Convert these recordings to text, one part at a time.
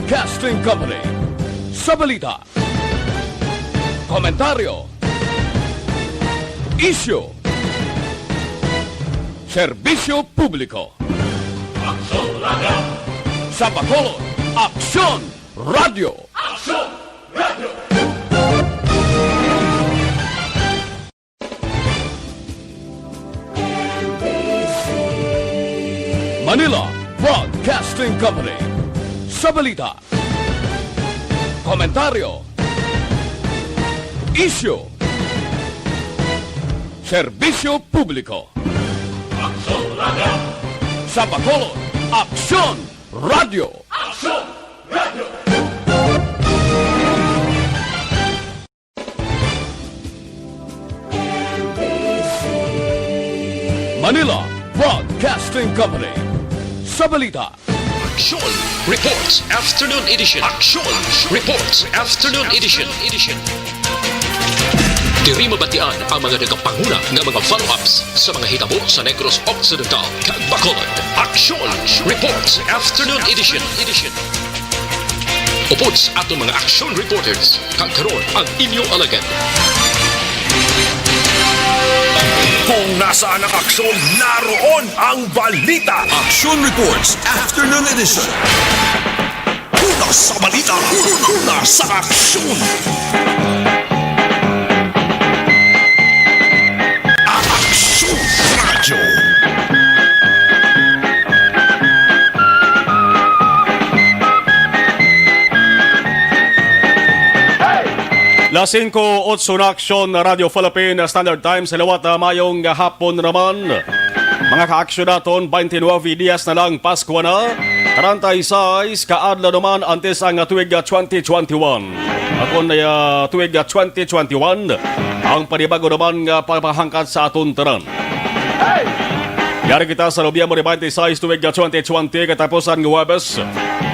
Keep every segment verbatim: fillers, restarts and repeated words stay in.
Broadcasting Company. Sa balita, komentaryo, isyu, serbisyo publiko. Aksyon Radio! Sa Bacolod, Aksyon Radio! Aksyon Radio! Manila Broadcasting Company. Sa balita, komentaryo, isyu, serbisyo publiko. Aksyon Radio! Sa Bacolod, Aksyon Radio! Aksyon Radio! Manila Broadcasting Company. Sa balita, Aksyon Reports Afternoon Edition. Aksyon Reports Afternoon Edition. Diri mabatian ang mga nagapanguna nga mga follow-ups sa mga hitabo sa Negros Occidental kag Bacolod. Aksyon Reports Afternoon Edition. Upod sa aton mga action reporters, kag karon ang inyo alagad. Kung nasaan ang aksyon, naroon ang balita. Action Reports Afternoon Edition. Una sa balita, una sa aksyon. Aksyon Radyo. Las singko otso na, Aksyon Radyo Philippine Standard Time sa liwat. Ah, mayong hapon naman. Mga kaaksyon naton, twenty-nine dias na lang Pasko na. Treinta y seis ka adlaw naman antes ang tuig, ah, twenty twenty-one. Akon, ah, tuig, ah, twenty twenty-one, ang panibago naman nga pagpahangkat sa aton tanan. Yari kita sa Nobyembre twenty-six, tuig, ah, twenty twenty, katapusan nga Huwebes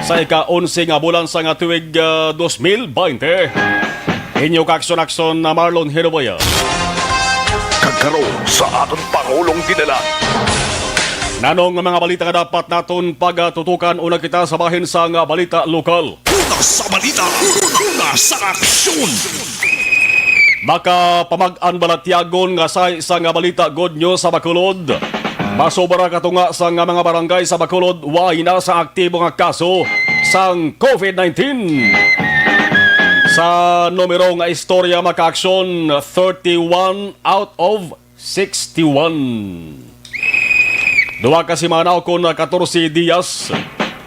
sa ika-onse nga bulan sa nga tuig, ah, dos mil baynte. Inyo kaaksyon-aksyon na Marlon Hinuboya. Kag karon sa aton Pangulong Dinalan. Nanong nga mga balita nga dapat naton pagatutukan, una kita sa bahin sa nga balita lokal. Una sa balita, una sa aksyon. Makapamag-an bala tiyagon nga sa isa nga balita, good news sa Bacolod. Masobra ka tunga sa nga mga barangay sa Bacolod, way na sa aktibo nga kaso sang covid nineteen. Sa numero nga istorya, mga kaaksyon, thirty-one out of sixty-one. Duha ka semana o kon katorse dias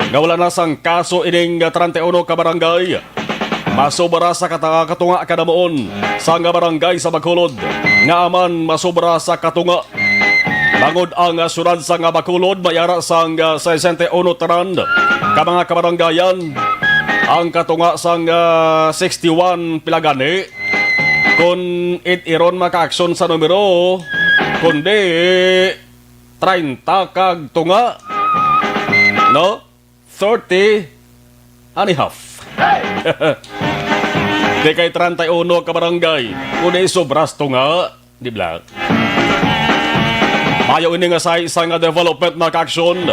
nga wala na sang kaso ining treinta y uno ka barangay. Masobra sa kata-, katunga ka namuon sa nga barangay sa Bacolod, nga man masobra sa katunga. Bangod ang, ah, syudad sa nga Bacolod may ara sang, ah, sesenta y uno tanan ka mga kabaranggayan. Ang katunga sang, ah, sixty-one pila gani? Kon it-iron, mga kaaksyon, sa numero, kundi treinta kag tunga, no? Thirty and a half. Di kay treinta y uno ka barangay, kundi sobras tunga, di ba? Mayo ini nga sa isa nga development, mga kaaksyon.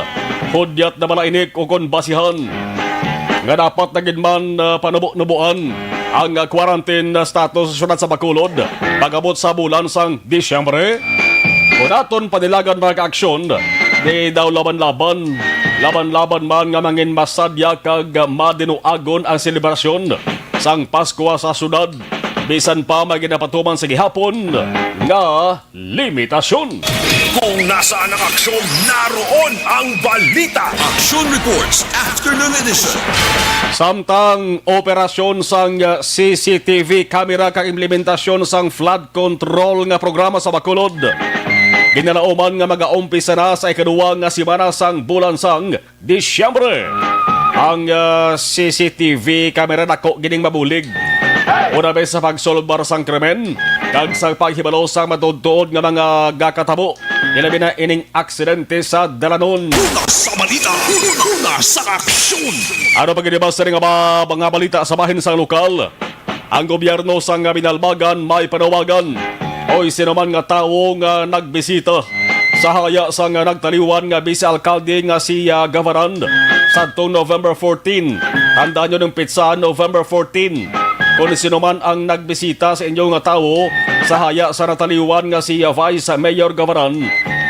Hudyat na bala ini o kon basihan nga dapat na gid man, ah, panubo-nuboan ang, ah, quarantine status sa siyudad sa Bacolod pag-abot sa bulan sang Disyembre? Kung aton panilagan, mga kaaksyon, di daw laban-laban, laban-laban man nga mangin masadya kag madinuagon ang selebrasyon sang Pasko sa siyudad, bisan pa may ginapatuman sa gihapon nga limitasyon. Kung nasaan ang aksyon, naroon ang balita. Action Reports, Afternoon Edition. Samtang operasyon sang C C T V camera kag implementasyon sang flood control nga programa sa Bacolod, ginalauman nga magaumpisa na sa ikaduwa nga semana sang bulan sang Disyembre. Ang, ah, C C T V camera dako gining mabulig. Una bes sa pagsulbar sang krimen kag sa paghibalo sa matuod-tuod nga mga gakatabo, ilabi na ining aksidente sa dalanon. Una sa balita, una sa aksyon. Ano pa gid ba sa nga ba-, mga balita sa bahin sa lokal? Ang gobyerno sang Binalbagan may panawagan, oy, sino man nga tawo nga nagbisita sa haya sang nagtaliwan nga Vice Alkalde nga si, ah, Gavaran sadtong November fourteen. Tandaan nyo ng petsa, November fourteen. Kung sino man ang nagbisita sa inyo nga tawo sa haya sa nataliwan nga si, ah, Vice Mayor Gavaran,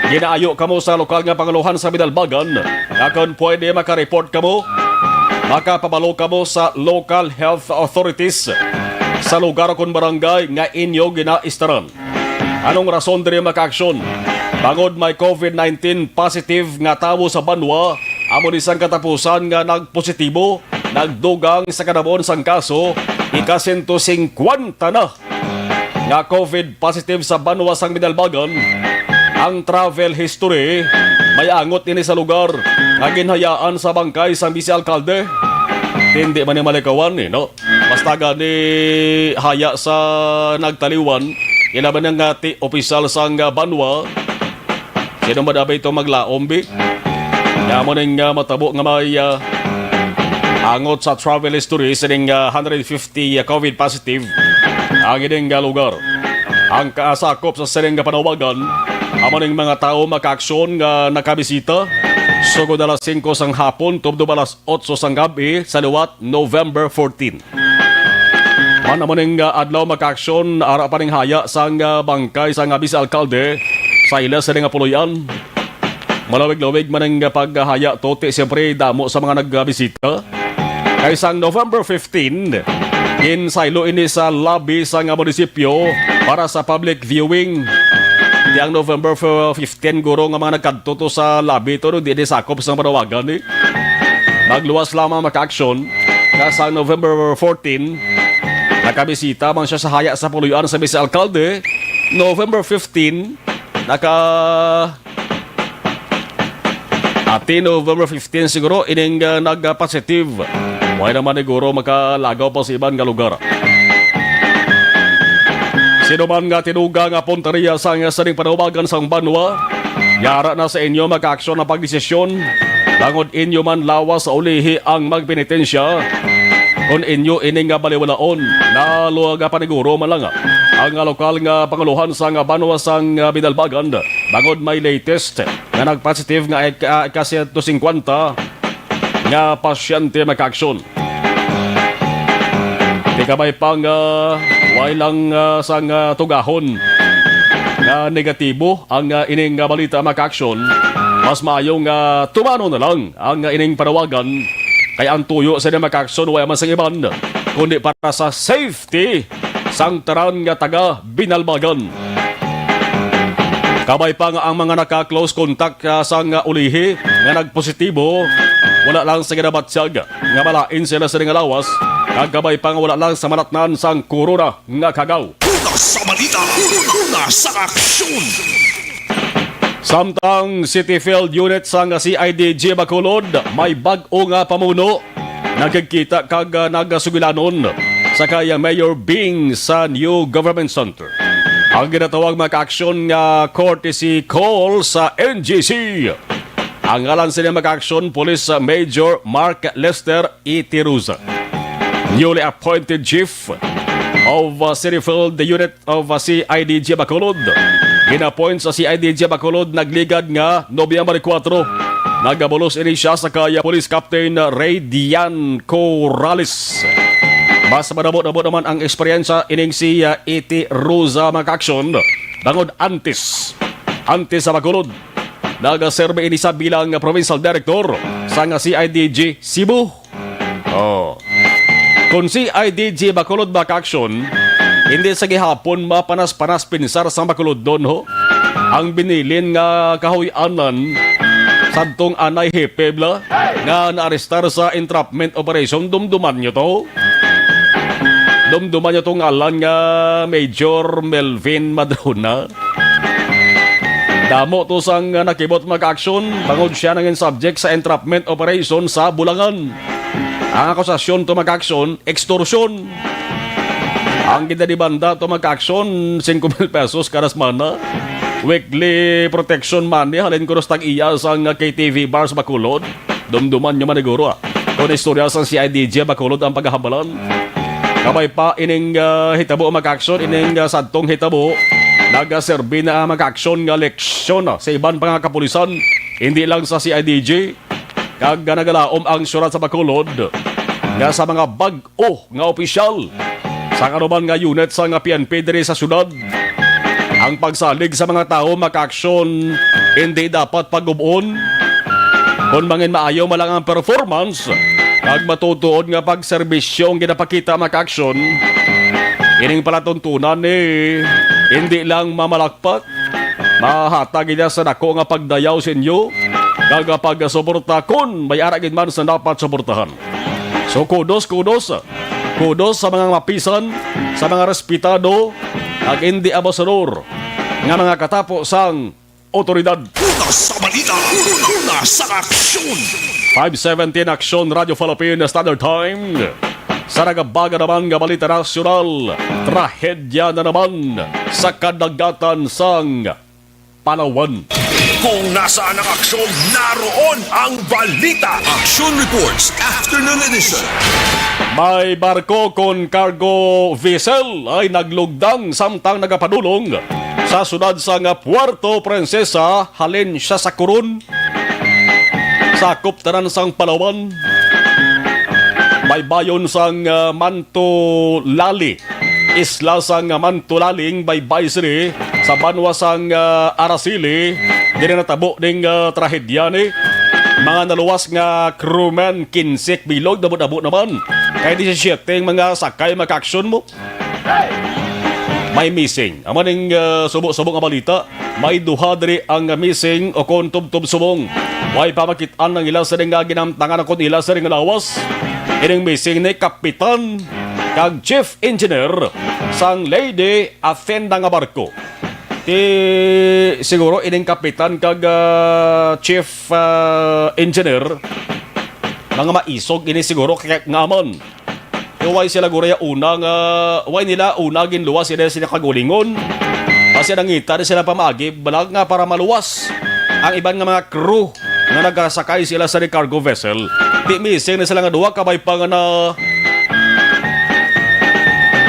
ginaayo kamo sa lokal nga pangulohan sa Binalbagan nga kung pwede makareport kamo, makapabalo kamo sa local health authorities sa lugar kon barangay nga inyo ginaistaran. Anong rason diri, mga kaaksyon? Bangod may covid nineteen positive nga tawo sa banwa, amo ni sang katapusan nga nagpositibo, nagdugang sa kadabuon sang kaso, ika sento singkwenta na nga covid positive sa banwa sang Binalbagan. Ang travel history may angot ini sa lugar nga ginhayaan sa bangkay sang vice alkalde. Hindi man ni malikawan ni, no? Basta gani haya sa nagtaliwan, ilaban nga ti opisyal sang, ah, banwa, sino man dapat ito maglaom, bi? Nga mo ning, ah, matabo nga may, ah, angot sa travel history sining, ah, hundred fifty, ah, covid positive ang ining, ah, lugar. Ang kasakop sa sining nga panawagan, amo ning mga tawo makaaksyon nga nakabisita sugod alas singko sang hapon tubtob alas otso sang gab-i sa liwat November fourteen. Man amo ning, ah, adlaw makaaksyon ara pa ning haya sang, ah, bangkay sang, ah, vice alkalde sa ila sa nga puloy-an. Malawig-lawig man ang paghaya to, ti siyempre damo sa mga nagbisita. Kay sang November fifteen, ginsaylo ini sa lobby sang munisipyo para sa public viewing. Ti ang November fifteen guro nga mga nagkadto to sa lobby to, no, di, di sakop sang panawagan, eh. Magluwas lamang makaaksyon nga sa November fourteen, nakabisita man siya sa haya sa puloy-an sa vice alkalde. November fifteen, naka ati November fifteen siguro ining, ah, nag-positive. Wala naman ni guro makalagaw pa sa iban nga lugar. Sino man nga tinuga nga punteriya sang sining panawagan sang banwa, yara na sa inyo makaaksyon ang pagdesisyon, bangod inyo man lawas sa ulihi ang magpenitensya. Kung inyo ini nga baliwalaon, nalo nga paniguro man lang ang lokal nga pangulohan sang banwa sang Binalbagan, bangod may latest nga nagpositive nga ika-, ika-sento singkwenta nga pasyente makaaksyon. Di kabay pa nga way lang, ah, sang, ah, tugahon nga negatibo ang, ah, ining, ah, balita makaaksyon, mas maayo nga tumano na lang ang, ah, ining panawagan, kay ang tuyo sa ining makaaksyon wala man sang iban kundi para sa safety sang tanan nga taga Binalbagan. Kabay pa nga ang mga naka-close contact, ah, sang, ah, ulihi nga nagpositibo, wala lang sa ginabatyag nga malain sila sa nga lawas, kag kabay pa nga wala lang sa manatnan sang corona nga kagaw. Una sa balita, una sa aksyon. Samtang City Field Unit sang C I D G Bacolod, may bag-o nga pamuno nagkikita kag, ah, nagasugilanon sa kay Mayor Bing sa New Government Center. Ang ginatawag mga kaaksyon nga courtesy call sa N G C. Ang ngalan sini mga kaaksyon, Police Major Mark Lester Itiruza, newly appointed Chief of, uh, City Field Unit of, uh, C I D G Bacolod. Gin-appoint sa C I D G Bacolod nagligad nga Nobyembre kuwatro. Nagabulos ini siya sa kay Police Captain Ray Dian Corrales. Mas madamo-damo naman ang eksperyensya ining si, uh, Itiruza mga kaaksyon bangod antes, antes sa Bacolod. Nagaserbi ini sa bilang provincial director sang C I D G Cebu. Oh. Kung C I D G Bacolod ba ka-aksyon, hindi sa gihapon mapanas-panas pinsar sang Bacolodnon, ho. Ang binilin nga kahuy-anan sadtong anay hepe bala nga naarestar sa entrapment operation, dumduman nyo to. Dumduman nyo to ngalan nga Major Melvin Madrona. Damo to sang nakibot mga kaaksyon bangod siya nangin subject sa entrapment operation sa Bulangan. Ang akusasyon to mga kaaksyon, extortion. Ang ginademanda to mga kaaksyon, singko mil pesos kada semana. Weekly protection money, halin kuno sa tag-iya sang K T V bars Bacolod. Dumduman nyo man siguro, ah. Kung istorya sang C I D G Bacolod ang paghahambalan. Kabay pa ining, ah, hitabo, mga kaaksyon, ining, ah, sadtong hitabo. Nagaserbi na ang mga aksyon nga leksyon sa iban pa nga kapulisan, hindi lang sa C I D G, kag nagalaom ang syudad sa Bacolod nga sa mga bag-o nga opisyal sa kanuman nga unit sa nga P N P diri sa syudad. Ang pagsalig sa mga tawo makaaksyon hindi dapat pagub-on kon mangin maayo man lang ang performance kag matutuod nga pagserbisyo ang ginapakita makaaksyon. Ining palatuntunan ni hindi lang mamalakpak, mahatag niya sa dako nga pagdayaw sa inyo kag pagsuporta kon may ara gid man sa dapat suportahan. So, kudos, kudos. Kudos sa mga mapisan, sa mga respetado, kag hindi abusador nga mga katapo sang otoridad. Una sa balita, una sa aksyon. Five seventeen Aksyon, Radyo Philippine Standard Time. Sa nagabaga naman nga balita nasyonal, trahedya na naman sa kadagatan sang Palawan. Kung nasaan ang aksyon, naroon ang balita. Action Reports, Afternoon Edition. May barko kon cargo vessel ay naglugdang samtang nagapadulong sa sudad sang Puerto Princesa, halin siya sa Coron. Sakop tanan sang Palawan. Baybayon sang, ah, Mantulali, isla sang Mantulaling, Baybay City, sa banwa sang, ah, Araceli, diri natabo ning, ah, trahedya ni. Mga naluwas nga crewmen, kinse bilog, damo-damo naman. Kay disisiete ang mga sakay makaaksyon mo. May missing. Amo ning, ah, subo-subo nga balita. May duha diri ang missing o kon tubtob subong. Way pa makit-an ang ila sini nga ginamtangan kon ila sini nga lawas. Ining missing ni Kapitan kag Chief Engineer sang Lady Athena nga barko. Ti siguro ining kapitan kag, ah, chief, ah, engineer, mga maisog ini siguro kay nga man. Kay way sila guraya una nga, way nila una ginluwas sila sila kagulingon. Basi nangita na sila pamaagi, balag nga para maluwas ang iban nga mga crew nga nagasakay sila sa cargo vessel. Di missing na sila nga duha, kabay pa nga na,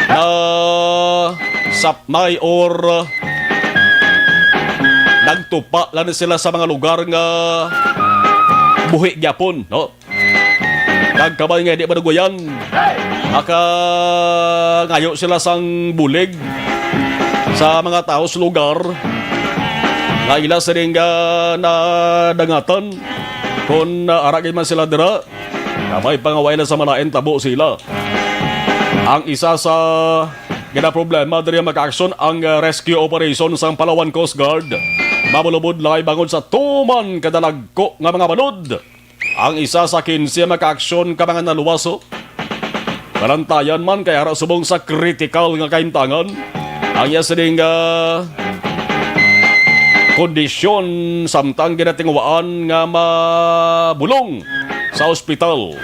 na sapmay or nagtupa lang sila sa mga lugar nga buhi gyapon, no? Kag kabay nga di madugayan, makangayo sila sang bulig sa mga tawo sa lugar nga ila sining, ah, nadangatan. Kon, ah, ara gid man sila dira, kabay pa nga wala sa malain tabo sila. Ang isa sa ginaproblema diri makaaksyon ang, ah, rescue operation sang Palawan Coast Guard. Mabulubod lay bangod sa tuman kadalagko nga mga balod. Ang isa sa kinse makaaksyon ka mga naluwaso. Kalantayan man kay ara subong sa kritikal nga kahimtangan ang iya sining, ah, kondisyon samtang ginatinguhaan nga mabulong sa ospital.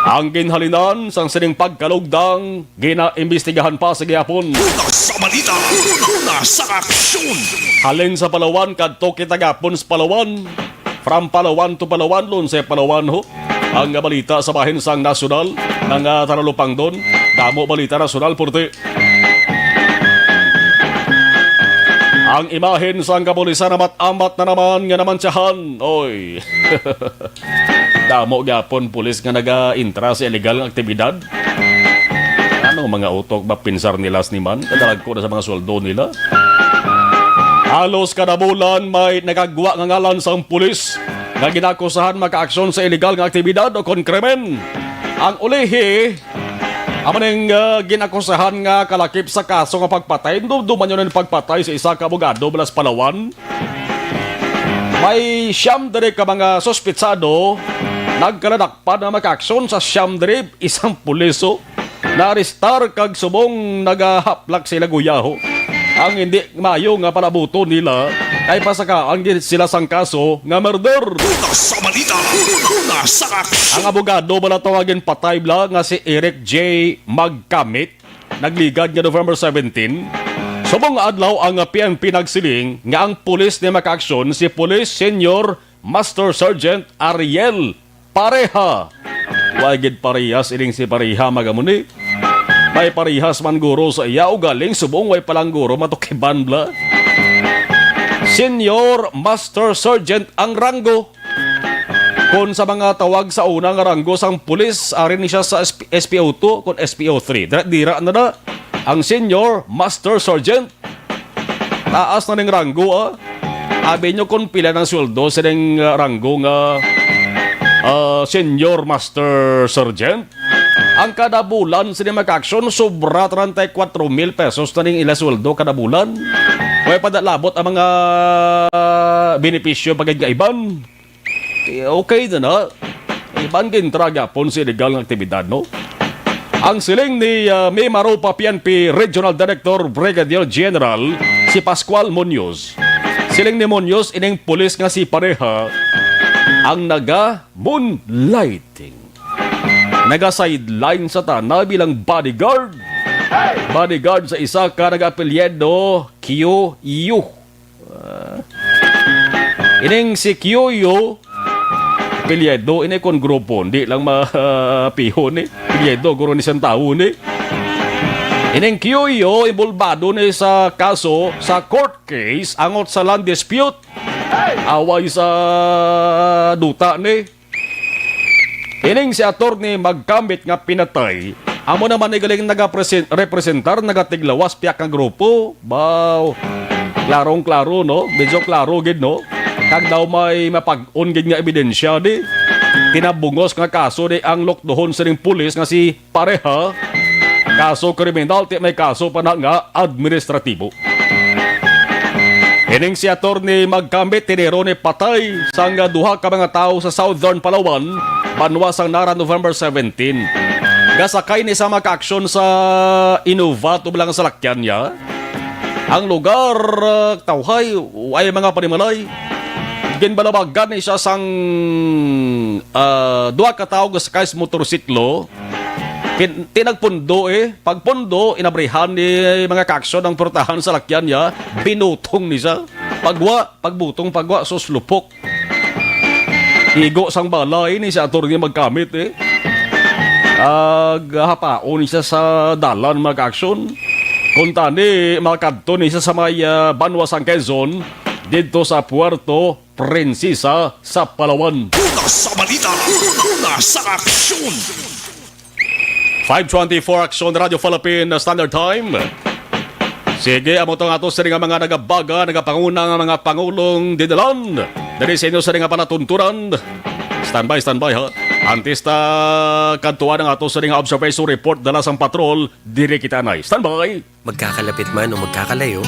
Ang ginhalinan sang sining pagkalugdang ginaimbestigahan pa sa gihapon. Una sa balita, una sa aksyon. Halin sa Palawan kadto kita gihapon sa Palawan. From Palawan to Palawan, Lunsay Palawan ho. Ang balita sa bahin sang nasyonal, nga, ah, talupangdon. Damo balita nasyonal, purti. Ang imahen sang kapulisan amat-amat na naman nga namantsahan. Oy. Damo gyapon pulis nga naga-intra sa illegal nga aktibidad. Ano mga utok ba pinsar nila sini man? Kadalagko na sa mga sweldo nila. Halos kada bulan may nagagwa nga ngalan sang pulis nga ginakusahan makaaksyon sa illegal nga aktibidad o kon krimen. Ang ulihi, amo ning, ah, ginakusahan nga kalakip sa kaso nga pagpatay, dumduman yun ang pagpatay sa isa ka abogado mula sa Palawan. May siyam diri ka mga suspitsado nagkaladakpan nga makaaksyon sa siyam diri isang pulis, oh. Naarestar kag subong nagahaplak sila guyaho. Ang hindi maayo nga palabuton nila kay pasakaan gid sila sang kaso nga murder. Una sa balita, una sa aksyon. Ang abogado bala to nga ginpatay bala nga si Eric J Magkamit, nagligad nga November seventeen. Subong nga adlaw ang P N P nagsiling nga ang pulis ni makaaksyon si Police Senior Master Sergeant Ariel Pareha. Wa gid parehas ining si Pareha, magamuni. May parihas man guro sa iya, ugaling subong way pa lang guro matukiban bla. Senior Master Sergeant ang ranggo. Kon sa mga tawag sa una nga ranggo sang pulis, ari ni siya sa S P, S P O two, kon S P O three. Dira, dira na na ang Senior Master Sergeant. Taas na ning ranggo, ah. Abi nyo kung pila ng sweldo sining, ah, ranggo nga, ah, Senior Master Sergeant? Ang kada bulan sini mag-action, sobra treinta y cuatro mil pesos na ning ila sweldo kada bulan. Way pa da labot ang mga benepisyo pa gid nga iban. Eh, okay na na. Iban gintra gyapon sa illegal nga aktibidad, no? Ang siling ni, ah, Mimaropa P N P Regional Director Brigadier General si Pascual Muñoz. Siling ni Muñoz, ining pulis nga si Pareha ang naga-moonlighting. Naga-sideline sa tana bilang bodyguard. Bodyguard sa isa ka nag-apelyido Kyoyo. Ah, ining si Kyoyo, apelyido ini kon grupo, hindi lang mapihon ni. Apelyido, guro ni sang tawo ni. Ining Kyoyo, involbado ni sa kaso, sa court case, angot sa land dispute. Away sa duta ni. Ining si Attorney Magkamit nga pinatay, amo naman ni galing nagapresen-, representar, nagatiglawas piyak nga grupo. Baw, klarong-klaro, no? Medyo klaro gid, no? Kag daw may mapag-on gid nga ebidensya di tinabungos nga kaso di ang lukdohon sining pulis nga si Pareha, kaso kriminal, ti may kaso pa na nga administratibo. Ining si Attorney Magkamit, tiniro ni patay sang duha ka mga tawo sa Southern Palawan, banwa sang Nara, November seventeen. Gasakay ni sa makaaksyon sa Innova, tublang salakyan niya. Ang lugar, ah, tawhay, way mga panimalay. Ginbalabagan ni siya sang, ah, duha ka tawo nga sakay sa motorsiklo. Pin-, tinagpundo, eh. Pagpundo, inabrihan ni mga kaaksyon ang portahan sa lakyan niya. Binutong ni siya. Pagwa, pagbutong, pagwa, sus, lupok. Igo sang bala ini si Attorney Magkamit, eh. Ag hapaon siya sa dalan, mga kaaksyon. Kuntani, makadto ni siya sa may, ah, banwa sang Quezon, didto sa Puerto Princesa sa Palawan. Una sa balita, una sa aksyon. Five twenty-four, Aksyon, Radyo Philippine Standard Time. Sige, amo to nga ato sini nga mga nagabaga, nagapanguna nga mga pangulong didalan diri sa inyo sini nga palatuntunan. Standby, standby, ha. Antes ta kadtuan ang ato sini nga observation report dala sang patrol, diri kita anay. Standby. Magkakalapit man o magkakalayo,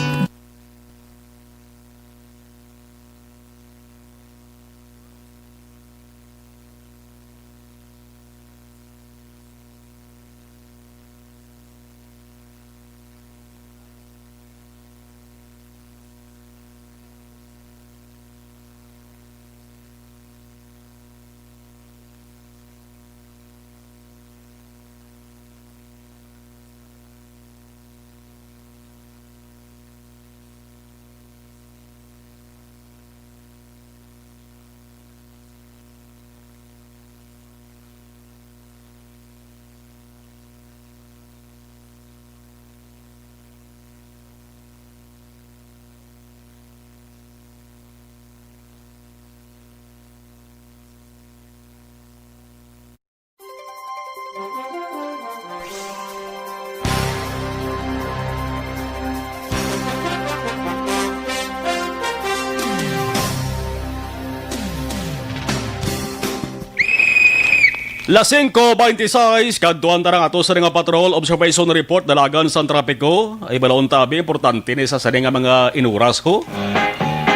Las singko beintiseis, kadtuan ta na nga ato sa nga patrol observation report, dalagan sang trapiko. Ay, balaon tabi, importante ni sa sini nga mga inuras ko.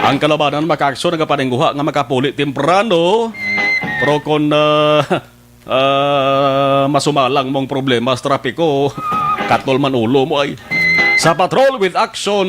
Ang kalabanan makaaksyon, nagapaningguha nga makapuli temprano. Pero kung, ah, ah, masumalang mong problema sa trapiko, katol man ulo mo ay. Sa Patrol with Action,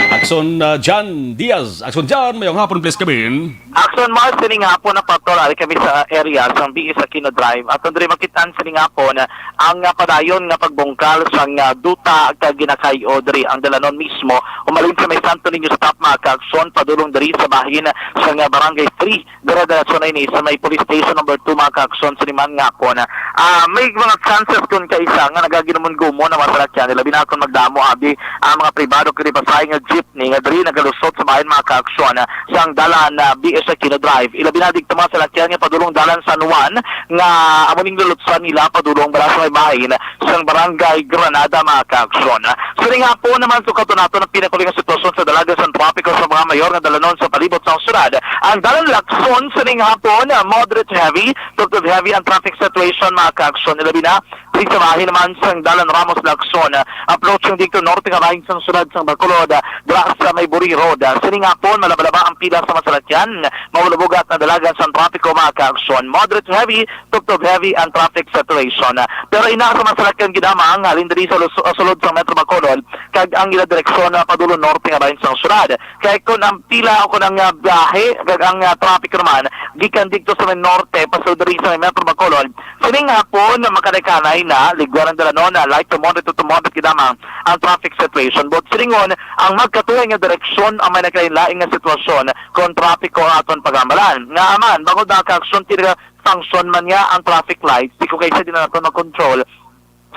Action, ah, John Diaz. Action John, mayong hapon, please, kabin. Action Mars, sining hapon na patrol ari kami sa area sang B S Aquino Drive. Aton diri makitaan sining hapon ang, ah, padayon nga pagbungkal sang, ah, duta kag ginakay-o diri ang dalanon mismo. Umalin sa may Santo Niño stop, mga kaaksyon, padulong diri sa bahin sang, ah, Barangay three. Dira-diretso na ini sa may police station number two, mga kaaksyon, sining man nga hapon. Ah, may mga chances kun kaisa nga nagaginumon-gumon ang mga salakyan, labi na kun magdamo abi ang mga pribado kag pasahe nga jeep ni nga diri nagalusot sa bahin, mga kaaksyon, sang dalan na B S Aquino Drive. Ilabi na didto mga salakyan nga padulong dalan San Juan nga amo ning lulutsan nila padulong bala sa may bahin sang Barangay Granada, mga kaaksyon. Sining hapon naman, sukaton naton ang pinakauling nga sitwasyon sa dalagan sang trapiko sa mga mayor nga dalanon sa palibot sang syudad. Ang dalan Lacson sining hapon, moderate heavy, to heavy ang traffic situation, mga kaaksyon. Ilabi na diri sa bahin naman sang dalan Ramos Lacson, ah, approaching didto norte nga bahin sang syudad sang Bacolod, ah, dira sa may Buri Road. Ah, sining hapon, malabalaba ang pila sa mga salakyan, maulabugat ang dalagan sang trapiko, mga kaaksyon. Moderate to heavy, tubtob heavy ang traffic situation. Ah, pero ina sa mga salakyan gidamang halin diri sa lus-, ah, sulod sang Metro Bacolod kag ang ila direksyon, ah, padulong norte nga bahin sang syudad. Kay kun ang pila o kun ang, ah, biyahe kag ang, ah, traffic naman gikan didto sa may norte pasulod diri sa may Metro Bacolod, sining hapon, makadaghanay na, ligwar ang dalanon, ah, light to moderate to moderate gid lamang ang traffic situation. But silingon, ang magkatuhay nga direksyon ang may nagkalain-lain nga sitwasyon kon trapiko ang aton pag-ambalan. Nga man, bangod na kaaksyon, tira function man niya ang traffic lights, di ko kay sa di na nato mag-control,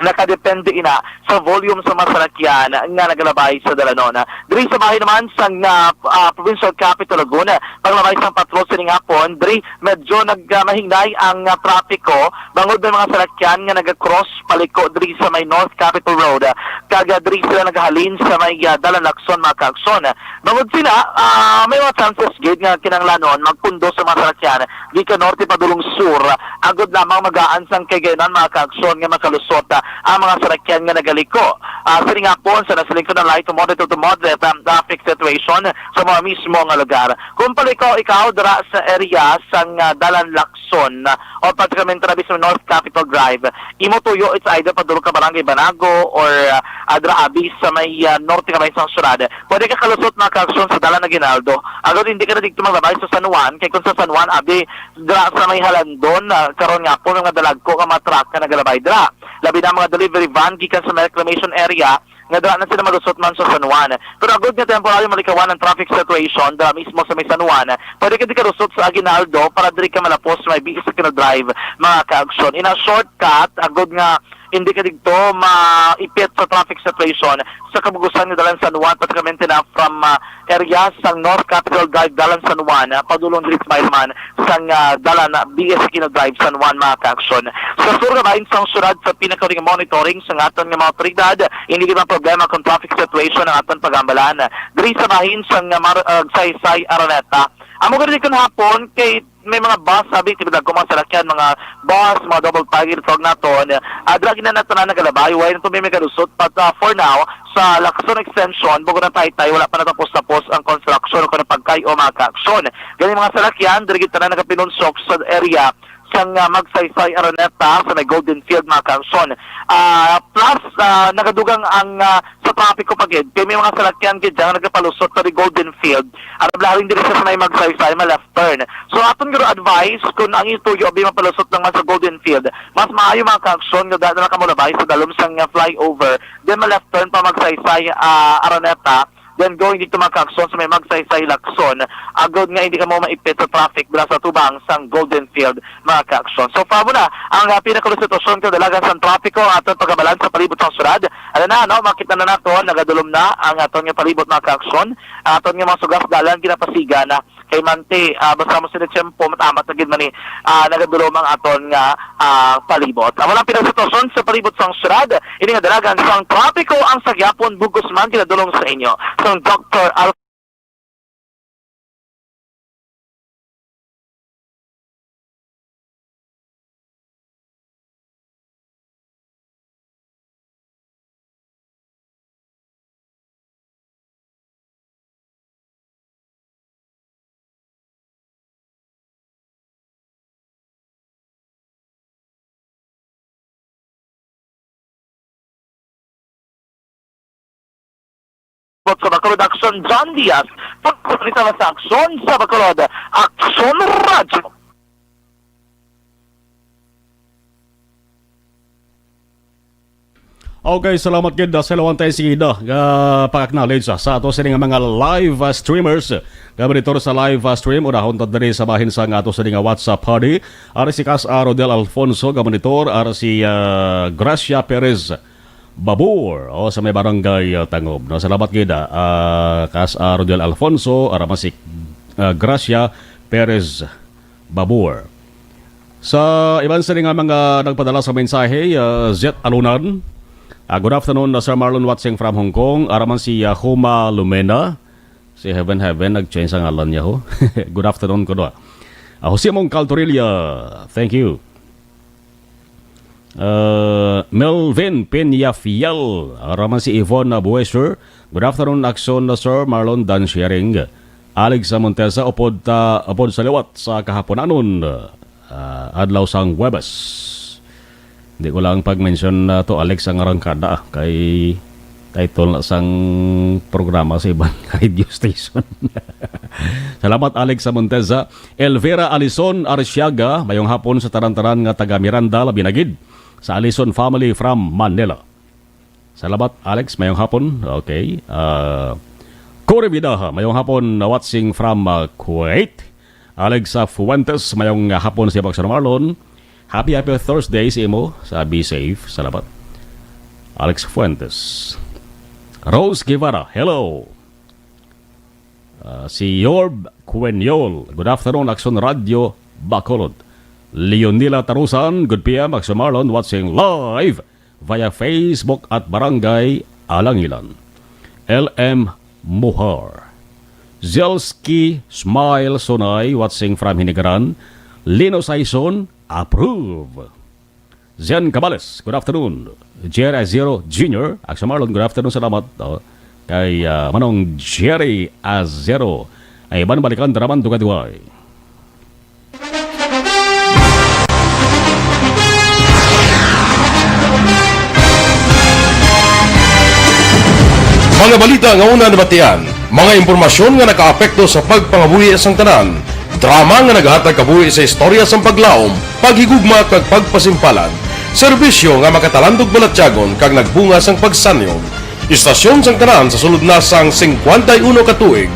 nakadepende ina sa volume sa mga salakyan nga nagalabay sa dalanon. Diri sa bahin naman sang, ah, ah, Provincial Capital Laguna, paglabay sang patrol sining hapon, diri medyo nag, ah, mahinay ang, ah, trapiko, bangod may mga salakyan nga naga-cross paliko diri sa may North Capitol Road, ah, kag, ah, diri sila nagahalin sa may, ah, dalan Lacson, mga kaaksyon. Bangod sila, ah, may mga chances gid nga kinahanglanon magpundo sa mga salakyan gikan norte padulong sur, agod lamang magaan sang kagayonan, mga kaaksyon, nga makalusot, ah, ang mga salakyan nga nagaliko. Ah, sining hapon, sa nasa lingkod ng light to moderate to moderate ang traffic situation sa mga mismo nga lugar. Kung palikaw ikaw dira sa area sang, ah, dalan Lacson, ah, o pratikamente na sa North Capitol Drive, imo tuyo, it's either padulong ka Barangay Banago or, ah, adra abi sa may, ah, norte nga bahin sang syudad. Pwede ka kalusot, mga kaaksyon, sa dalan Aguinaldo. Agod hindi ka na didto maglabay sa San Juan, kay kung sa San Juan, abi, dira sa may Jalandon, ah, karon nga po, mga dalagko nga mga truck nga nagalabay dira. Labi na mga delivery van gikan sa may reclamation area, nga dira na sila malusot man sa San Juan. Pero agod nga temporaryo malikawan ang traffic situation dira mismo sa may San Juan, pwede ka di kalusot sa Aguinaldo para diri ka malapos sa may B S Aquino Drive, mga kaaksyon. Ina shortcut, agod nga hindi ka didto maipit sa traffic situation sa kabugusan nga dalan San Juan, pratikamente na from, ah, area sang North Capitol Drive, dalan San Juan, ah, padulong diri sa bahin naman sang, ah, dalan, ah, B S Aquino Drive, San Juan, mga kaaksyon. Sa sur nga bahin sang syudad, sa pinakauling monitoring sang aton nga mga awtoridad, hindi gid man problema kung traffic situation ang aton pag-ambalan. Diri sa bahin sang, ah, Mar-, ah, Saysay, Araneta, amo gani kon hapon kay may mga bus, abi, tibidagko mga salakyan, mga bus, mga double tire, tawag naton. Ah, dira gid na tanan nagalabay, way na to may magalusot, but, ah, for now, sa Lacson Extension, Bugo ng Taytay, wala pa natapos-tapos ang construction o kanang pagkay o mga kaaksyon. Gani mga salakyan, diri gid tanan nagapinunsok sa area sang, ah, Magsaysay, Araneta, sa may Golden Field, mga kaaksyon. Ah, plus, ah, nagadugang ang, ah, sa trapiko pa gid, kay may mga salakyan gid dyan nga nagapalusot sa Golden Field. Ang nablaharing diri sa may Magsaysay, ma-left turn. So, aton guro advice, kung ang ituyo abi mapalusot lang man sa Golden Field, mas maayo, mga kaaksyon, nga daan na lang kamo labay sa dalom sang, ah, flyover, then ma-left turn pa Magsaysay, ah, Araneta, then going dito, mga kaaksyon, sa may Magsaysay, Lacson, agod nga hindi kamo maipit sa traffic dira sa tubang sang Golden Field, mga kaaksyon. So, far mo na ang, ah, pinakalusot sitwasyon kadalagan sa trapiko ang aton pag-ambalan sa palibot sa syudad. Ano na, no? Makita na nato, nagadulom na ang aton nga palibot, mga kaaksyon. Ang aton nga mga sugas dalan, ginapasigan na. Kay manti, ah, basta mo sila tiyempo, matamat na gid man ni, ah, nagadulom ang aton nga, ah, palibot. Ang wala pinasitwasyon sa palibot sang syudad, ini nga dalagan sang trapiko ang sa gyapon bugos man ginadulong sa inyo sang Doktor Al- Sa Bacolod Aksyon, John Diaz, pagkukulisa na sa Aksyon sa Bacolod, Aksyon Radyo. Okay, salamat gid, ah, sa lawan tayo sige da, ah, pag-acknowledge, ah, sa ato sini nga mga live, ah, streamers. Nga monitor sa live, ah, stream, unahon ta diri sa bahin sa nga ato sini nga WhatsApp party. Ari si Kas, ah, Rodel Alfonso nga monitor, ari si, ah, Gracia Perez Babor, o sa may barangay, ah, Tangob. No, salamat gid, ah, ah, Kas, ah, Rodel Alfonso, ara man si, ah, Gracia Perez Babor. Sa iban sini nga mga nagpadala sa mensahe, ah, Zet Alunan. Ah, good afternoon, ah, Sir Marlon, watching from Hong Kong. Ara man si, ah, Huma Lumena. Si Heaven Heaven, nag-change ang ngalan niya, ho. Good afternoon, kuno. Ah, Jose Mong Caltorilla, thank you. Ah, Melvin Peñafiel, ara man si Yvonne Buesher. Good afternoon, Aksyon na Sir Marlon Dan Sharing. Alex sa Montesa, upod ta, upod sa liwat sa kahaponanon, ah, adlaw sang Huwebes. Hindi ko lang pag-mention na to, Alex, ang arangkada, ah, kay title na sang programa sa iban nga radio station. Salamat, Alex sa Montesa. Elvira Alison Arsiaga, mayong hapon sa tanan-tanan nga taga Miranda, labi na gid sa Alison family from Manila. Salamat, Alex. Mayong hapon. Okay. Ah, Corey Vidaja, mayong hapon, watching from, ah, Kuwait. Alexa Fuentes, mayong hapon sa imo, Sir Marlon. Happy, happy Thursday sa imo. Sa Be Safe. Salamat. Alex Fuentes. Rose Guevara, hello. Ah, si Yorb Cueñol, good afternoon, Aksyon Radyo, Bacolod. Leonila Tarusan, good P M, Aksyon Marlon, watching live via Facebook at Barangay Alangilan. L M Muhar. Zelski Smile Sonay, watching from Hinigaran. Lino Saison, approve. Zen Cabales, good afternoon. Jerry Azero Junior, Aksyon Marlon, good afternoon, salamat. Oh, kay, ah, Manong Jerry Azero. Ay, iban balikan, daraman, dugay-dugay. Mga balita nga una nabatian, mga impormasyon nga nakaapekto sa pagpangabuhi sang tanan, drama nga nagahatag kabuhi sa istorya sang paglaom, paghigugma kag pagpasimpalan, serbisyo nga makatalandog balatyagon kag nagbunga sang pagsanyon. Istasyon sang tanan sa sulod na sang singkwenta y uno ka tuig,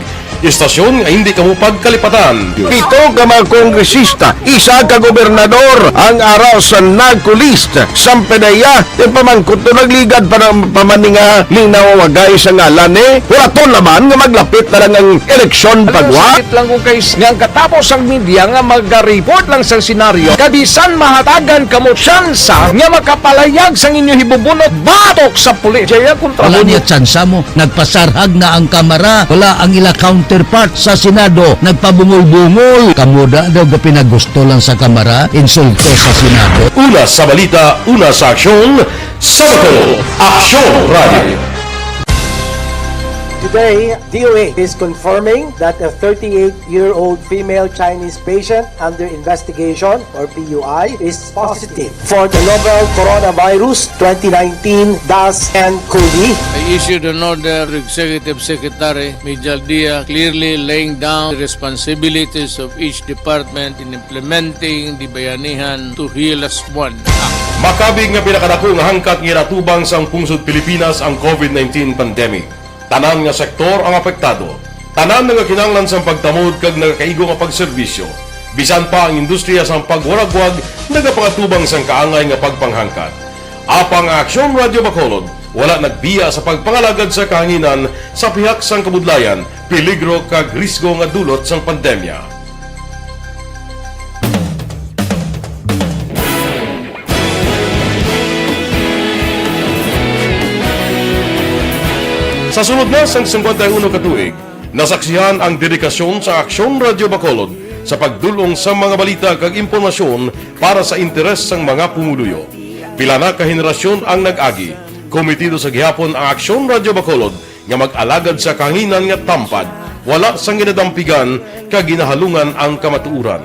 istasyon nga hindi kamo pagkalipatan. Pito ka mga kongresista, isa ka gobernador ang ara sa NAGCO list. Sampedeya, yung pamangkot to nagligad pa ng pamaninga, linaw wagay sa ngalan eh. Wala to naman nga maglapit na lang ang eleksyon pagwa. Sakit lang ko kay s-, nga ang katapos ang media nga maga-report lang sa senaryo, kabisan mahatagan kamo tsansa nga makapalayag sang inyo hibubunot batok sa pulis. Jaya kontra Wala mo. Niya tsansa mo. Nagpasarhag na ang Kamara. Wala ang ila counterpart sa Senado. Nagpabungol-bungol. Kamo da daw gapinagusto lang sa Kamara, insulto sa Senado. Una sa balita, una sa aksyon, sa Bacolod, Aksyon Radio. Today, D O H is confirming that a thirty-eight-year-old female Chinese patient under investigation, or P U I, is positive for the novel coronavirus twenty nineteen dash N COVID. I issued an order to Executive Secretary Mijal Dia, clearly laying down the responsibilities of each department in implementing the Bayanihan to Heal As One Act. Makabig nga pinakadako nga hangkat nga ginatubang sang pungsod Pilipinas ang COVID nineteen pandemic. Tanan nga sektor ang apektado. Tanan nagakinahanglan sang pagtamod kag nagakaigo nga pagserbisyo. Bisan pa ang industriya sang pagwaragwag nagapangatubang sang kaangay nga pagpanghangkat. Apang ang Aksyon Radyo Bacolod wala nagbiya sa pagpangalagad sa kahanginan sa pihak sang kabudlayan, peligro kag risgo nga dulot sang pandemya. Sa sulod na sang singkwenta y uno ka tuig, nasaksihan ang dedikasyon sa Aksyon Radyo Bacolod sa pagdul-ong sa mga balita kag impormasyon para sa interes sang mga pumuluyo. Pila na ka henerasyon ang nag-agi. Komitido sa gihapon ang Aksyon Radyo Bacolod nga mag-alagad sa kahanginan nga tampad, wala sang ginadampigan kag ginahalungan ang kamatuoran.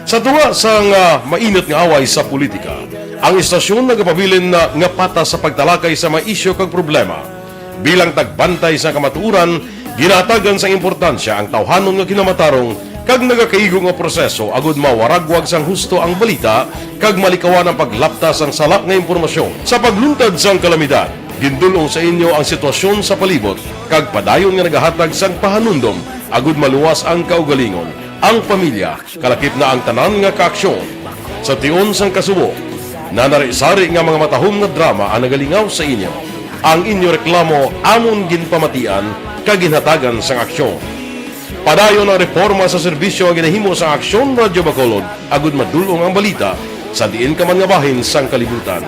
Sa tunga sang, ah, mainit nga away sa politika, ang istasyon nagapabilin na nga patas sa pagtalakay sa mga isyu kag problema. Bilang tagbantay sa kamatuoran, ginahatagan sang importansya ang tawhanon nga kinamatarong kag nagakaigo nga proseso agud mawaragwag sang husto ang balita kag malikawan ang paglapta sang sala nga impormasyon. Sa pagluntad sang kalamidad, gindul-ong sa inyo ang sitwasyon sa palibot kag padayon nga nagahatag sang pahanumdom agud maluwas ang kaugalingon, ang pamilya, kalakip na ang tanan nga kaaksyon. Sa tion sang kasubo, nanari-sari nga mga matahom nga drama ang nagalingaw sa inyo. Ang inyo reklamo amon ginpamatian kag ginhatagan sang aksyon. Padayon ang reporma sa serbisyo nga ginahimo sang Aksyon Radyo Bacolod agud madul-ong ang balita sa diin ka man nga bahin sang kalibutan.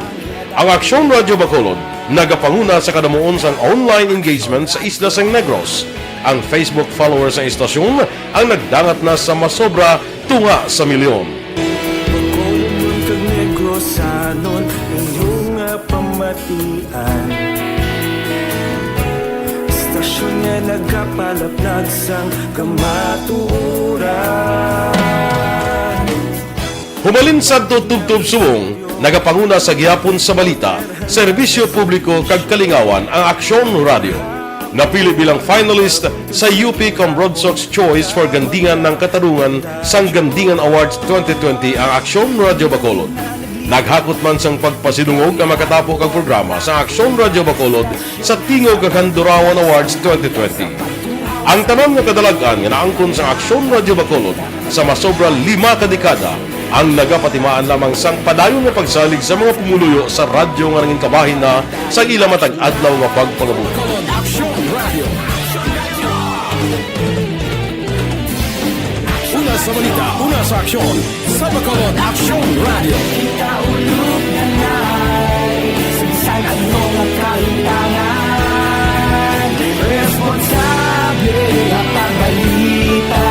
Ang Aksyon Radyo Bacolod nagapanguna sa kadamuon sang online engagement sa isla sang Negros. Ang Facebook followers sang istasyon ang nagdangat na sa masobra tunga sa milyon. Bacolod kag Negrosanon, inyo nga pamatian. Istasyon nga nagapalaplag sang kamatuoran. Humalin sadto tubtob subong, nagapanguna sa gihapon sa balita, serbisyo publiko kag kalingawan ang Aksyon Radyo. Napili bilang finalist sa U P Cambronsox Choice for Gandingan ng Katarungan sang Gandingan Awards twenty twenty ang Aksyon Radyo Bacolod. Naghakot man sang pagpasidungog ang makatapo kag programa sa Aksyon Radyo Bacolod sa Tingog kag Handurawan Awards twenty twenty. Ang tanan nga kadalag-an nga naangkon sa Aksyon Radyo Bacolod sa masobra lima ka dekada ang nagapatimaan lamang sang padayon nga pagsalig sa mga pumuluyo sa radyo nga nangin kabahin na sa ila matag adlaw nga pagpangabuhi. Bacolod Aksyon Radio. Una sa balita, una sa aksyon, sa Bacolod Aksyon Radio. Kita ulog na nai, sa bisan ano nga kahitangan, responsable nga pagbalita,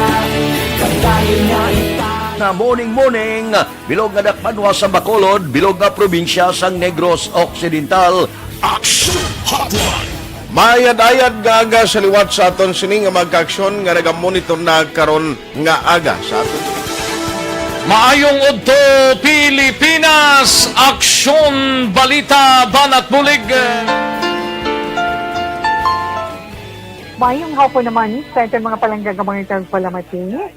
kadayon nga ita- Na morning, morning, bilog nga dakbanwa sa Bacolod, bilog nga probinsya sang Negros Occidental. Action Hotline. Maayad-ayad nga aga sa liwat sa aton sini nga mga kaaksyon nga nagamonitor na karon nga aga sa aton. Maayong udto, Pilipinas! Aksyon, balita, banat bulig. Maayong hapon naman sa aton mga palangga nga mga tagpalamati.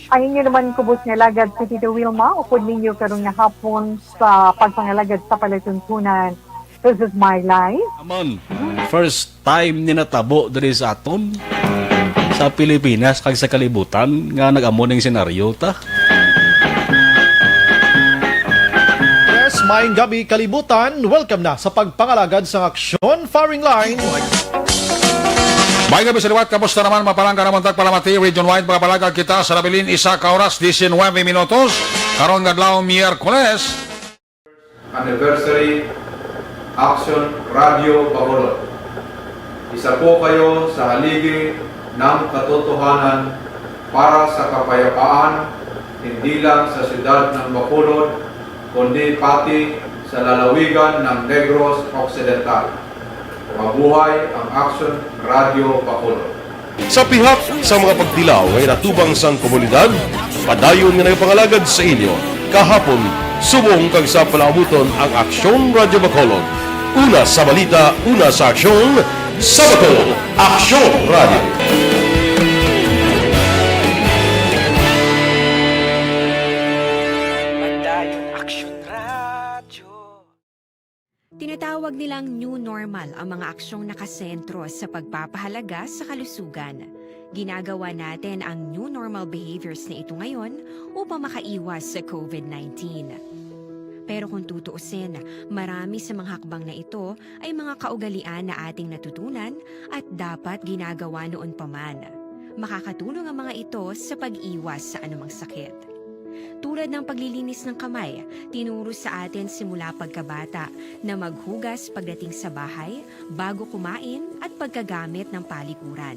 Ang inyo naman kubos nga alagad si Tito Wilma, upod ninyo karon nga hapon sa pagpangalagad sa palatuntunan. This is my life. Naman, first time ni natabo diri sa aton, sa Pilipinas kag sa kalibutan, nga nag-amo ning senaryo ta. Yes, maayong gabi, kalibutan. Welcome na sa pagpangalagad sang aksyon, firing line. May gabi sa liwat, kamusta naman, mga palangga namon tagpalamati, region-wide, mga palangga kita sa nabilin, isa ka oras, diecinuebe minutos, karon nga adlaw, Miyerkules. Anniversary Action Radio Bacolod. Isa po kayo sa haligi ng katotohanan para sa kapayapaan, hindi lang sa siyudad ng Bacolod, kundi pati sa lalawigan ng Negros Occidental. Mabuhay ang Action Radio Bacolod. Sa pihak sa mga pagtilaw nga ginatubang sang komunidad, padayon nga nagapangalagad sa inyo kahapon, subong kag sa palaabuton ang Aksyon Radyo Bacolod. Una sa balita, una sa aksyon, sa Bacolod, Aksyon Radyo. Padayon Aksyon Radyo. Tinatawag nilang new normal ang mga aksyong nakasentro sa pagpapahalaga sa kalusugan. Ginagawa natin ang new normal behaviors na ito ngayon upang makaiwas sa COVID nineteen. Pero kung tutuusin, marami sa mga hakbang na ito ay mga kaugalian na ating natutunan at dapat ginagawa noon pa man. Makakatulong ang mga ito sa pag-iwas sa anumang sakit. Tulad ng paglilinis ng kamay, tinuro sa atin simula pagkabata na maghugas pagdating sa bahay, bago kumain, at pagkagamit ng palikuran.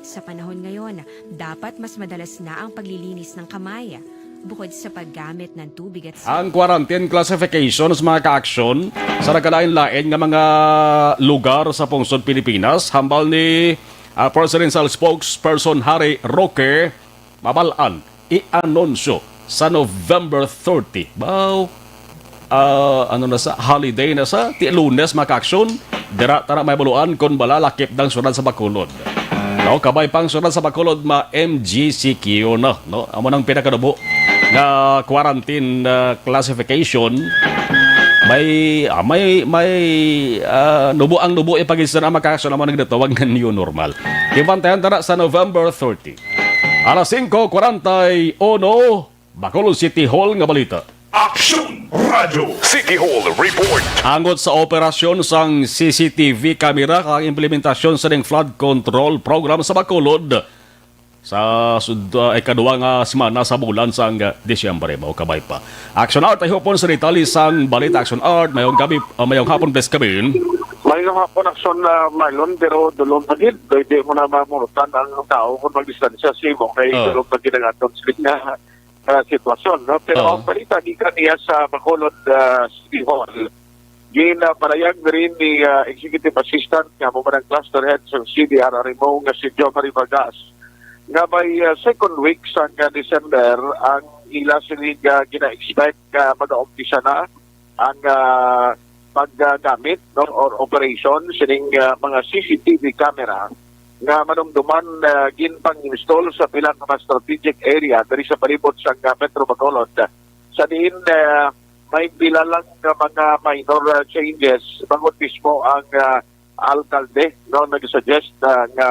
Sa panahon ngayon, dapat mas madalas na ang paglilinis ng kamay, bukod sa paggamit ng tubig at sabon. Ang quarantine classifications, mga kaaksyon, sa nagkalain-lain nga mga lugar sa pungsod Pilipinas, hambal ni, ah, Presidential Spokesperson Harry Roque, mabal-an, i-anunsyo sa November thirty. Baw, ah, ano na sa, holiday na sa, ti Lunes, mga kaaksyon. Dira ta na may buluan kon bala lakip ang syudad sa Bacolod. No, kabay pang syudad sa Bacolod, ma-M G C Q na, no? Amo nang pinakanubo nga quarantine, ah, classification. May, ah, may, may, ah, nubo ang nubo ipagisa na makaso naman ang natawag na new normal. Tibantayan ta na sa November thirty. Alas singko kwarenta y uno, Bacolod City Hall nga balita. Aksyon Radio City Hall Report. Angot sa operasyon sang C C T V camera kag implementasyon sa ning flood control program sa Bacolod sa sud-, ah, ikaduha nga semana sa bulan sang, ah, Disyembre, mao kabay pa. Action Art, ay hupon sa detalye sang balita. Action Art, mayong gabi, ah, mayong hapon, best kabin. Mayong hapon, Action, ah, Marlon, pero dulom pa gid. Pwede mo na mamurutan ang tao kung magdistansya sa imo kay Oh. dulom pa gid ang aton sa nga, ah, sitwasyon, no? Pero Oo. ang balita gikan niya sa Bacolod, ah, City Hall, ginaparayag rin ni, ah, Executive Assistant nga mo man ang Cluster Head sa C D R R M O nga si Jomari Vargas nga by, ah, second week sang, ah, December ang ila sini nga gina-expect nga mag-aumpisa na ang, ah, paggamit, no, or operation sining, ah, mga C C T V camera nga manumduman, ah, ginpang-install sa pila ka mga strategic area diri sa palibot sang, ah, Metro Bacolod, sa diin, ah, may pila lang nga mga minor, ah, changes bangod mismo ang, ah, alkalde, no, nag-suggest, ah, nga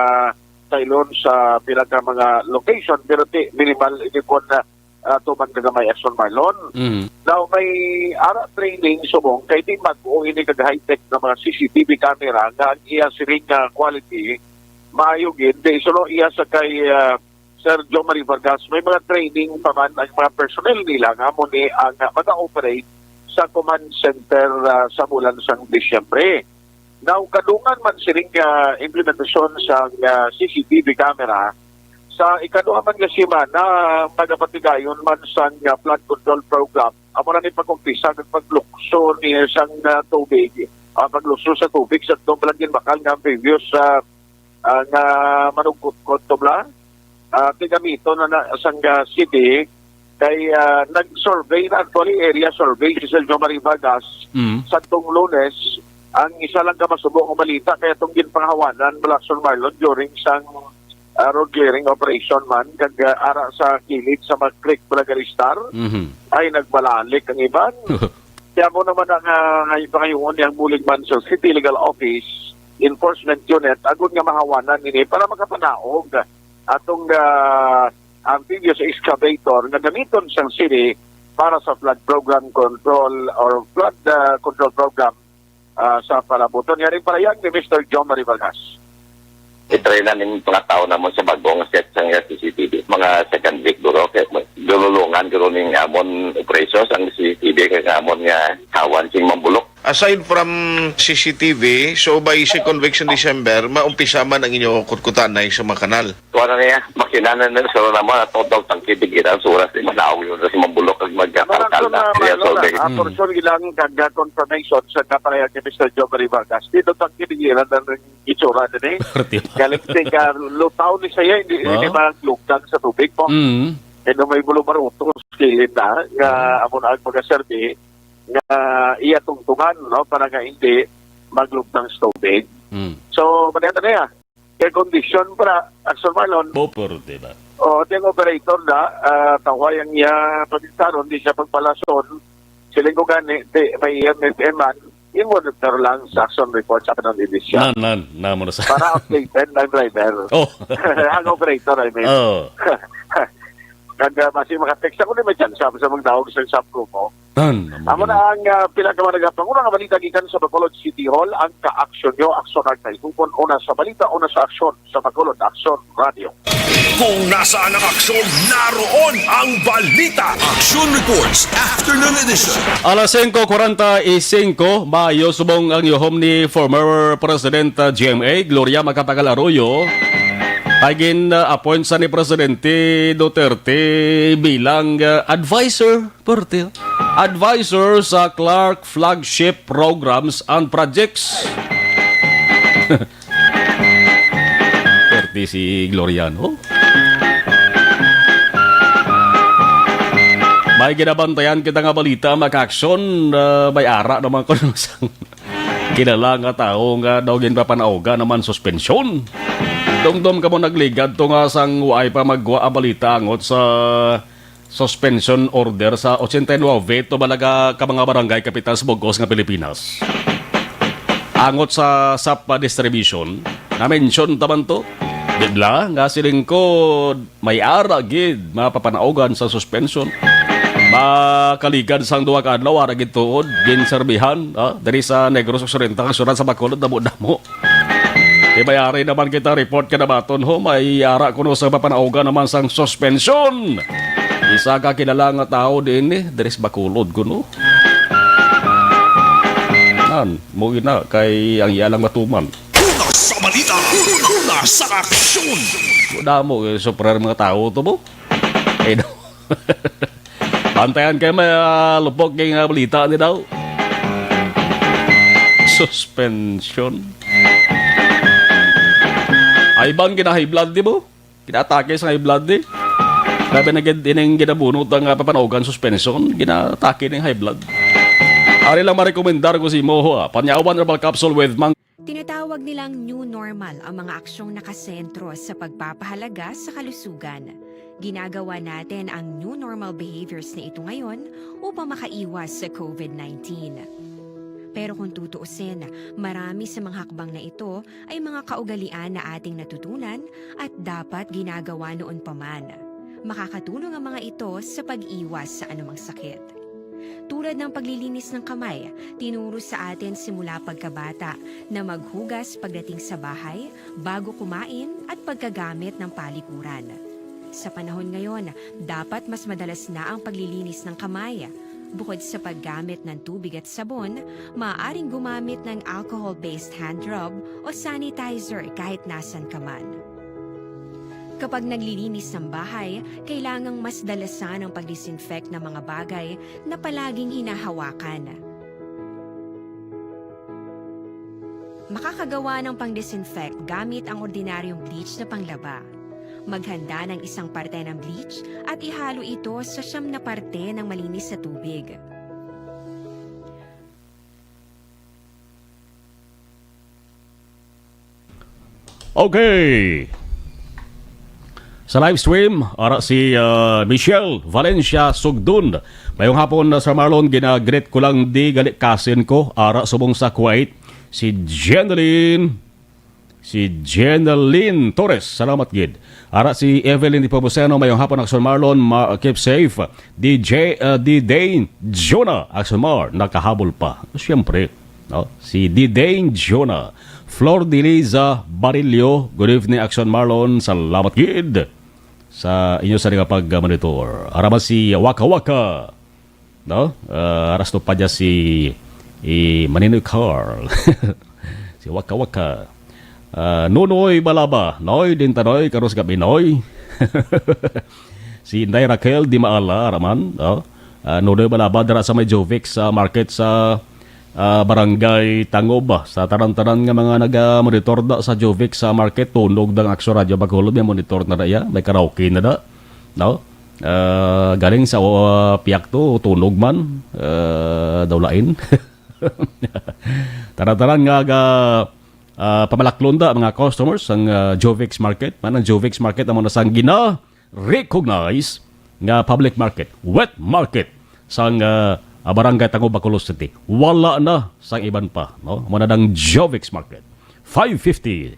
saylon sa pila ka mga location, pero ti minimal ini kon, ah, ah, tuman nga gamay, Action, Marlon. Mm. Now, may ara training subong kay di bag-o ini kag high-tech nga mga C C T V camera nga ang iya siring nga quality maayo gid. Di suno iya sa kay, ah, Sir Jomari Vargas, may mga training pa man ang mga personnel nila nga amo ni ang, ah, mag-operate sa command center, ah, sa bulan sang Disyembre. Now, kadungan man sining, ah, implementasyon sang, ah, C C T V camera, sa ikaduha man nga semana, magapatigayon man sang, ah, flood control program. Amo na ni pag-umpisa ang paglukso ni sang, ah, tubig, ah, paglukso sa tubig sa atong balangin bakal nga previous, ah, ah, nga manugkutkot to bala. Ah, tigamiton na, na sang, ah, city kay, ah, nag-survey na, actually, area survey si Sir Jomari Vargas Mm. sa tong Lunes. Ang isa lang ka masubo nga balita kay atong ginpanghawanan, Blackson Marlon, during sang, ah, road clearing operation man kag, ah, ara sa kilid sa mga creek, Barangay Star, Mhm. ay nagbalalik ang iban. Kaya mo naman ang, ah, ngay-, pangayoon niyang bulig man sa City Legal Office Enforcement Unit agud nga mahawanan ini para makapanaog atong, ah, amphibious excavator nga gamiton sang city para sa flood program control or flood, ah, control program, ah, sa Parabuton. Yari parayag ni Mister Jomari Vargas. I-try na ning mga tao namon sa bag-o nga set sang C C T V. Mga second week duro, kay dululungan guro ning amon operasyon sang C C T V kay amon nga kawan sing mambulok. Aside from C C T V, so by second week sa December, maumpisa man ang inyo kutkutanay sa mga kanal? Kuha na niya, makina na na, suro na mo, na total tangke, di kita, sa oras, di manaog yun, sa mambulok, kag magkakalkal na, Marlon, kaya ah, solving. Ah, Mm. portion ilang kag, ah, confirmation sa kaparehag ni Mister Jomari Vargas. Dito tangke, di ilan ang itsura din eh. Perti ba? Galing sa ka, lutaw ni siya, hindi, hindi Wow. maglugtang sa tubig po. Mm. Kaya may bulo maruto, kilid na, nga Mm. amo na ang mga serbi, nga iya tungtungan, no, para nga hindi maglugtang sa tubig. Mm. So, mangyata na yan. Kaya kondisyon para, Action Marlon. Bo, pero, di ba? O, di ang operator na, ah, tawhay ang iya pagkitaron, di siya pagpalason. Siling ko gani, di, may E M F M man, yung monitor lang sa action report sa kanang edisyon. Nan, nan, nan mo na sa Para updated ang driver. Oh. Ang operator, I mean. Oh. Kag, ah, basi makatext ako ni may chance sa magdaog sa exam ko mo. Tan, Amo na ang, ah, pila ka mga nagapanguna nga balita gikan sa Bacolod City Hall. Ang ka-aksyon nyo, aksyon ang kaihupon, una sa balita, una sa aksyon, sa Bacolod Aksyon Radio. Kung nasaan ang aksyon, naroon ang balita. Action Reports, Afternoon Edition. Alas singko kwarenta y singko, maayo subong ang yuhom ni former President, ah, G M A, Gloria Macapagal Arroyo, ay gin, ah, appoint sa ni Presidente Duterte bilang, ah, advisor, Porte, advisor sa Clark Flagship Programs and Projects. Perti si Gloriano. May ginabantayan kita nga balita, mga ka-aksyon, ah, may ara naman ko sang kilala nga tawo nga daw ginpapanauga naman suspensyon. Dumdom kamo nagligad to nga sang waay pa magwa ang balita angot sa suspension order sa ochenta y nuebe to balaga ka mga barangay kapital sa bug-os nga Pilipinas. Angot sa sap distribution, na-mention taman to. Di bala nga siling ko may ara gid mapapanaugan sa suspension. Makaligad sang duha ka adlaw, ara gid tuod, ginserbihan, ah, diri sa Negros Occidental, syudad sa Bacolod, damo-damo. Di may ari naman kita report ka nabaton ho, may ara kuno sa papanaugan naman sang suspensyon. Isa ka kilala nga tawo din eh, diri sa Bacolod kuno. Nan, mo na kay ang iya lang matuman. Una sa balita, una sa aksyon. Damo, eh, super mga tawo to mo. Eh, no. Bantayan kay may, ah, lupok kay nga balita ni daw. Suspension. Ay, bang gina-high blood di mo? Gina-atake sa high blood di? Grabe na gid ining ginabunot ang, ah, papanaugan suspension. Gina-atake ning high blood. Ari lang marekomendar ko si Moho, ah. Panyawan herbal capsule with mang- Tinatawag nilang new normal ang mga aksyong nakasentro sa pagpapahalaga sa kalusugan. Ginagawa natin ang new normal behaviors na ito ngayon upang makaiwas sa covid nineteen. Pero kung tutuusin, marami sa mga hakbang na ito ay mga kaugalian na ating natutunan at dapat ginagawa noon pa man. Makakatulong ang mga ito sa pag-iwas sa anumang sakit. Tulad ng paglilinis ng kamay, tinuro sa atin simula pagkabata na maghugas pagdating sa bahay, bago kumain, at pagkagamit ng palikuran. Sa panahon ngayon, dapat mas madalas na ang paglilinis ng kamay. Bukod sa paggamit ng tubig at sabon, maaaring gumamit ng alcohol-based hand rub o sanitizer kahit nasan ka man. Kapag naglilinis ng bahay, kailangang mas dalasan ang pag-disinfect ng mga bagay na palaging hinahawakan. Makakagawa ng pang-disinfect gamit ang ordinaryong bleach na panglaba. Maghanda ng isang parte ng bleach at ihalo ito sa siyam na parte ng malinis na tubig. Okay. Sa live stream, ara si, ah, Michelle Valencia Sugdon. Mayong hapon, ah, Sir Marlon, gina-greet ko lang di gali kasin ko, ara subong sa Kuwait, si Jeneline, si Jeneline Torres. Salamat gid. Ara si Evelyn Nepomuceno, mayong hapon, Action Marlon, ma-, keep safe. D J, ah, D Dane Jonah, Action Mar, nakahabol pa. Siyempre, no? Si D Dane Jonah. Flor Deliza Barillo, good evening, Action Marlon. Salamat gid sa inyo sa nga pag-monitor. Ara man si Waka Waka, no? Ah, ara sa tupad niya si, i, Maninoy Carl. Si Waka Waka. Ah, Nonoy Balaba, Noy, din ta, Noy, karon sa gabi, Noy. Si Inday Raquel Di Maala, ara man, no? Ah, Nonoy Balaba, dira sa may Jovex, ah, market sa, ah, Barangay Tangob, ah. Sa tanan-tanan nga mga naga-monitor da sa Jovex, sa market, tunog dang Action Radio Bacolod, may monitor na da iya, may karaoke na da, no? Ah, galing sa, ah, Piakto, tunog man, ah, daw lain. Tanan-tanan nga ga, ah, pamalaklon da, mga customers, ang, ah, Jovex Market. Man ang Jovex Market, amo na sang gina-recognize nga public market, wet market, sang, ah, ah, Barangay Tango, Bacolod City. Wala na sang iban pa, no? Amo na ang Jovex Market. Five fifty.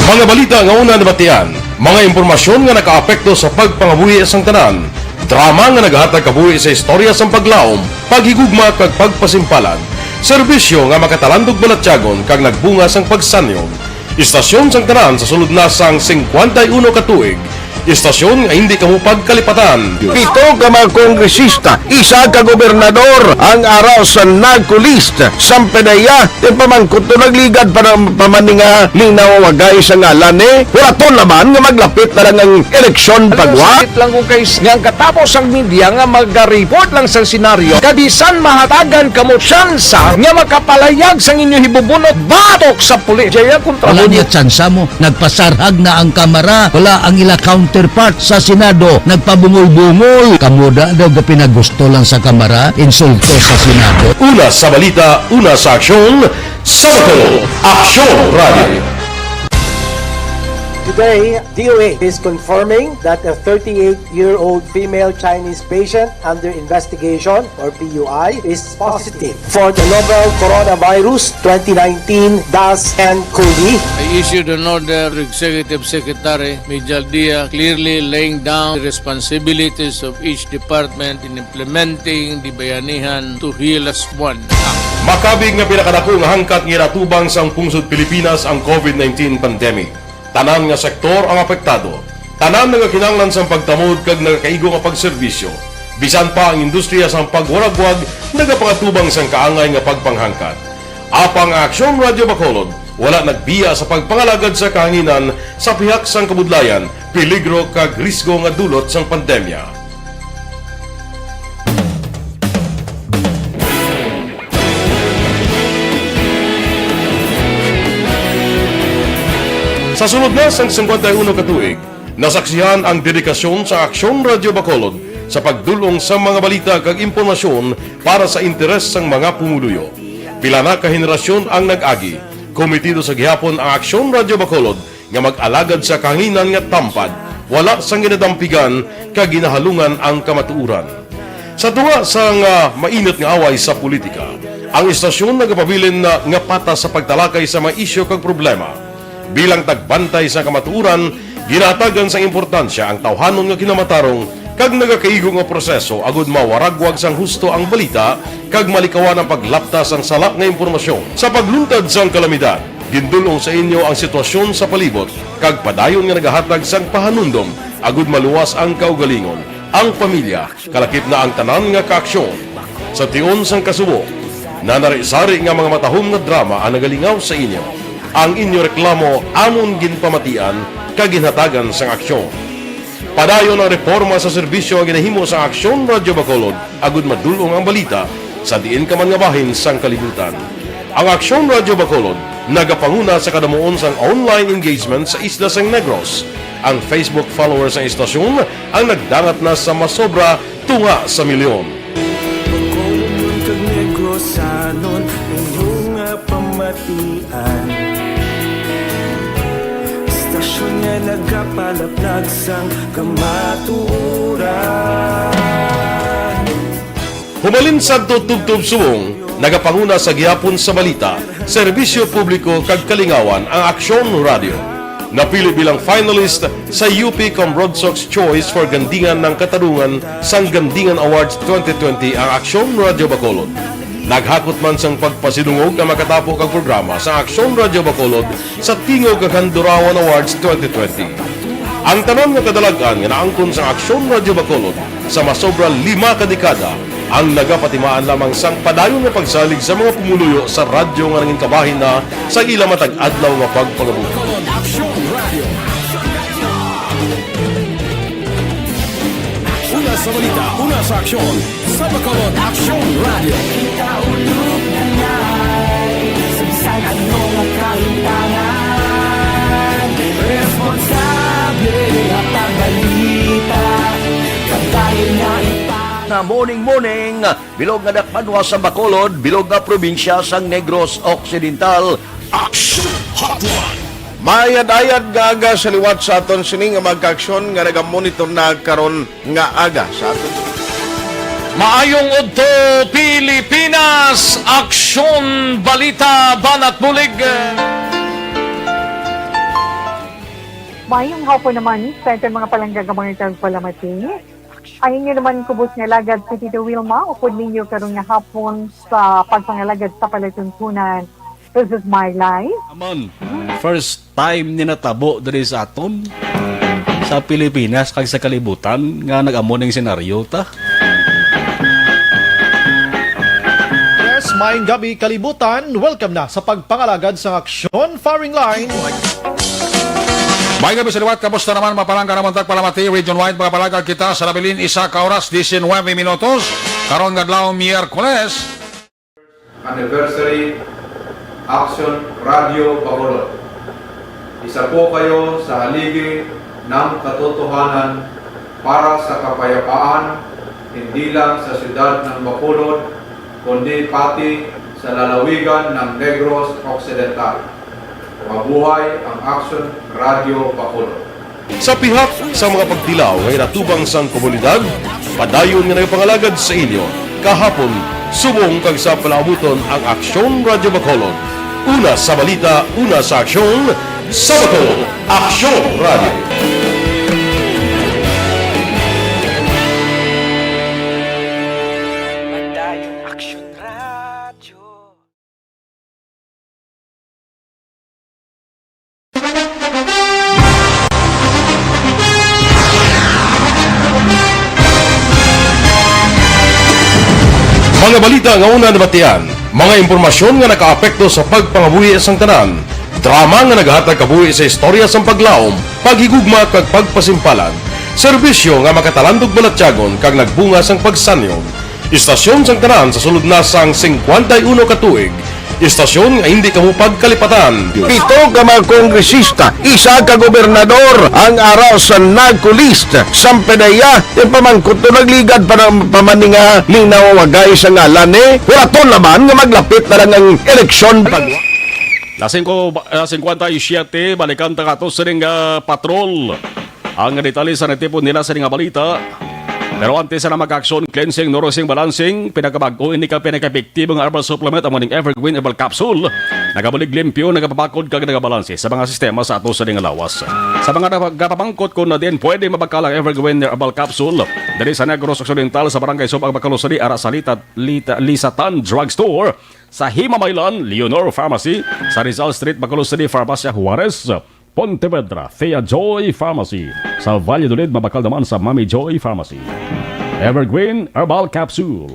Mga balita nga una nabatian, mga impormasyon nga nakaapekto sa pagpangabuhi sang tanan, drama nga naghatag kabuhi sa istorya sang paglaom, paghigugma kag pagpasimpalan, serbisyo nga makatalandog balatyagon kag nagbunga sang pagsanyon. Istasyon sang tanan sa sulod na sang singkwenta y uno ka tuig, Istasyon nga hindi kamo pagkalipatan. Pito ka mga kongresista, isa ka gobernador ang ara sa NAGCO list. Sampanaya, ti pamangkot to nagligad pa ng pamaninga ni nawawagay sa ngalan ni. Wala to naman nga maglapit na lang ang eleksyon pagwa. Sakit lang kung kay nga ang katapos ang media nga magariport lang sa senaryo. Kabisan mahatagan kamo tsansa nga makapalayag sang inyo hibubunot batok sa pulis. Jaya kontra Wala mo niya tsansa mo. Nagpasarhag na ang kamara. Wala ang ila counterpart sa Senado. Nagpabungol-bungol. Kamo da daw gapinagusto lang sa kamara. Insulto sa Senado. Una sa balita, una sa aksyon, sa Bacolod, Aksyon Radio. Today, D O A is confirming that a thirty-eight-year-old female Chinese patient under investigation, or P U I, is positive for the novel coronavirus twenty nineteen dash N cov. I issued an order to Executive Secretary Mijal Dia, clearly laying down the responsibilities of each department in implementing the Bayanihan to Heal Us One Act. Makabig nga pinakadako nga hangkat nga ginatubang sang pungsod Pilipinas ang covid nineteen pandemic. Tanan nga sektor ang apektado. Tanan nagakinahanglan sang pagtamod kag nagakaigo nga pagserbisyo. Bisan pa ang industriya sang pagwaragwag nagapangatubang sang kaangay nga pagpanghangkat. Apang ang Aksyon Radyo Bacolod wala nagbiya sa pagpangalagad sa kahanginan sa pihak sang kabudlayan, peligro kag risgo nga dulot sang pandemya. Sa sulod na sang singkwenta y uno ka tuig, nasaksihan ang dedikasyon sa Aksyon Radyo Bacolod sa pagdul-ong sa mga balita kag impormasyon para sa interes sang mga pumuluyo. Pila na ka henerasyon ang nag-agi. Komitido sa gihapon ang Aksyon Radyo Bacolod nga mag-alagad sa kahanginan nga tampad, wala sang ginadampigan kag ginahalungan ang kamatuoran. Sa tunga sang, ah, mainit nga away sa politika, ang istasyon nagapabilin na nga patas sa pagtalakay sa mga isyu kag problema. Bilang tagbantay sa kamatuoran, ginahatagan sang importansya ang tawhanon nga kinamatarong kag nagakaigo nga proseso agud mawaragwag sang husto ang balita kag malikawan ang paglapta sang sala nga impormasyon. Sa pagluntad sang kalamidad, gindul-ong sa inyo ang sitwasyon sa palibot kag padayon nga nagahatag sang pahanumdom agud maluwas ang kaugalingon, ang pamilya, kalakip na ang tanan nga kaaksyon. Sa tion sang kasubo, nanari-sari nga mga matahom nga drama ang nagalingaw sa inyo. Ang inyo reklamo amon ginpamatian kag ginhatagan sang aksyon. Padayon ang reporma sa serbisyo nga ginahimo sa Aksyon Radyo Bacolod agud madul-ong ang balita sa diin ka man nga bahin sang kalibutan. Ang Aksyon Radyo Bacolod nagapanguna sa kadamuon sang online engagement sa isla sang Negros. Ang Facebook followers sang istasyon ang nagdangat na sa masobra tunga sa milyon. Bacolodnon kag Negrosanon, inyo nga pamatian. Istasyon nga nagapalaplag sang kamatuoran. Humalin sadto tubtob subong, nagapanguna sa gihapon sa balita, serbisyo publiko kag kalingawan ang Aksyon Radio. Napili bilang finalist sa U P Comrodsocs Choice for Gandingan ng Katarungan sang Gandingan Awards twenty twenty ang Aksyon Radio Bacolod. Naghakot man sang pagpasidungog ang makatapo kag programa sa Aksyon Radio Bacolod sa Tingog kag Handurawan Awards twenty twenty. Ang tanan nga kadalag-an nga naangkon sang Aksyon Radio Bacolod sa masobra lima ka dekada ang nagapatimaan lamang sang padayon nga pagsalig sa mga pumuluyo sa radyo nga nangin kabahin na sa ila matag adlaw nga pagpangabuhi. Aksyon Radio. Una sa balita, una sa aksyon, sa Bacolod Aksyon Radio. Kita ulog na ngay, sa bisan ano nga kahitangan, responsable at ang balita, kabayan nga ipa- Na morning, morning, bilog nga dakbanwa sa Bacolod, bilog nga probinsya sang Negros Occidental. Action Hotline. Mayad-ayad nga aga sa liwat sa aton sini nga magkaaksyon nga nagamonitor na karon nga aga sa aton. Maayong udto, Pilipinas! Aksyon, balita, banat bulig. Maayong hapon naman sa aton mga palangga nga mga tagpalamati. Ang inyo naman kubos nga alagad si Tito Wilma, upod ninyo karon nga hapon sa pagpangalagad sa palatuntunan. This is my life. Amon, first time ni natabo diri sa aton. sa Pilipinas kag sa kalibutan nga nag-amo ning senaryo ta. Yes, maayong gabi, kalibutan. Welcome na sa pagpangalagad sa Aksyon Firing Line. May gabi sa liwat, kamusta naman? Mapalangga naman tagpalamati, Region Wide, mga palagad kita sa nabilin, isa ka oras, diecinuebe minutos. Karon nga adlaw, Miyerkules. Anniversary, Aksyon Radio Bacolod. Isa po kayo sa haligi ng katotohanan para sa kapayapaan, hindi lang sa siyudad ng Bacolod, kundi pati sa lalawigan ng Negros Occidental. Mabuhay ang Aksyon Radio Bacolod. Sa pihak sa mga pagtilaw nga inatubang sang komunidad, padayon nga nagapangalagad sa inyo kahapon, subong kag sa palaabuton ang Aksyon Radyo Bacolod. Una sa balita, una sa aksyon, sa Bacolod, Aksyon Radyo. Padayon Aksyon Radyo. Mga balita nga una nabatian, mga impormasyon nga nakaapekto sa pagpangabuhi sang tanan, drama nga nagahatag kabuhi sa istorya sang paglaom, paghigugma kag pagpasimpalan, serbisyo nga makatalandog balatyagon kag nagbunga sang pagsanyog. Istasyon sang tanan sa sulod na sang singkwenta y uno ka tuig. Istasyon nga hindi kamo pagkalipatan. Pito ka mga kongresista, isa ka gobernador ang ara sa NAGCO list. Sampe na iya, ipamangkot to nagligad pa ng pamaninga ni nawawagay sa ngalan ni. Wala to laban nga maglapit na lang ang eleksyon. Las singko, ah, singkwenta y siyete, balikan ta kato sining, ah, patrol. Ang detalye sa natipon nila sa nga balita. Pero antes na mag-action, cleansing, nourishing, balancing, pinakabag-o ini ka pinakaepektibo nga herbal supplement, amo ning Evergreen Herbal Capsule. Nagabulig limpyo, nagapabakod, kag nagabalanse sa mga sistema sa ato sa nga lawas. Sa mga nagapamangkot kung na din pwede mabakal ang Evergreen Herbal Capsule, diri sa Negros Occidental, sa Barangay Subang, Bacolod City, ara sa Lita, Lita, Lisatan Drugstore, sa Himamaylan, Leonor Pharmacy, sa Rizal Street, Bacolod City, Farmacia Juarez, Pontevedra, Thea Joy Pharmacy. Sa Valladolid, mabakal naman sa Mami Joy Pharmacy. Evergreen Herbal Capsule.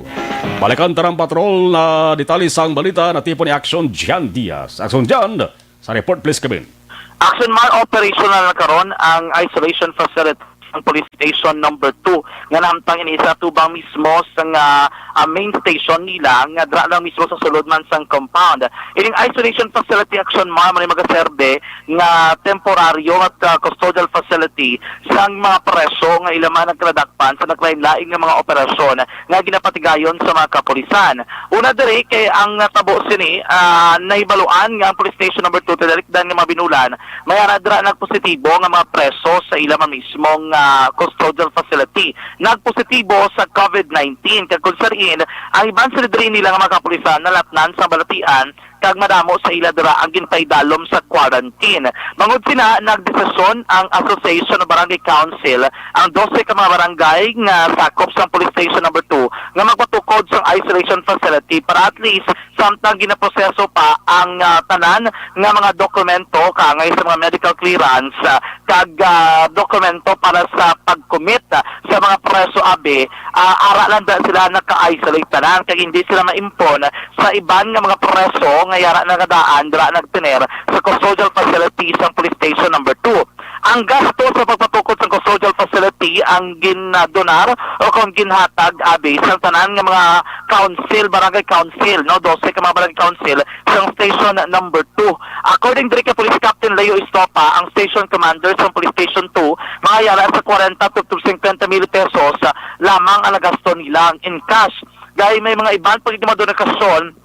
Balikan ta ang patrol na detalye sang balita, natipon ni Action Jan Diaz. Action Jan, sa report, please, Kevin. Action Mar, operational na karon ang isolation facility ang Police Station Number Two nga nahamtang ini sa tubang mismo sang, ah, ah, main station nila nga dira lang mismo sa sulod man sang compound. Ining isolation facility, Action Mar, man magaserbe nga temporaryo at, ah, custodial facility sang mga preso nga ila man nagkadakpan sa naglain-lain nga mga operasyon nga ginapatigayon sa mga kapulisan. Una diri kay ang natabo sini, ah, nahibaluan nga ang Police Station Number Two, tinalikdan nga mga binulan, may ara dira nagpositibo nga mga preso sa ila man mismong, ah, custodial facility. Nagpositibo sa covid nineteen, kag kung sa diin, ang iban sa diri nila nga mga kapulisan nalatnan sa balatian kag madamo sa ila dira ang ginpaidalom sa quarantine. Bangod sina, nagdesisyon ang Association of Barangay Council, ang dose ka mga barangay nga sakop sa Police Station Number Two, nga magpatukod sa isolation facility para at least samtang ginaproseso pa ang, ah, tanan nga mga dokumento kaangay sa mga medical clearance, ah, kag, ah, dokumento para sa pag-commit, ah, sa mga preso abi, ah, ara lang da sila naka-isolate tanan kag hindi sila maimpon sa iban nga mga preso nga yara nagadaan dira nagtener sa custodial facility sang Police Station Number Two. Ang gasto sa pagpatukod sa custodial facility ang gindonar o kung ginhatag abi sang tanan nga mga council, barangay council, no, dose ka mga barangay council sang Station Number Two. According diri kay Police Captain Leo Estopa, ang station commander sa Police Station Two, mga yara sa kwarenta to singkwenta mil pesos, ah, lamang ang nagasto nila in cash. Gay may mga iban pa gid mga donasyon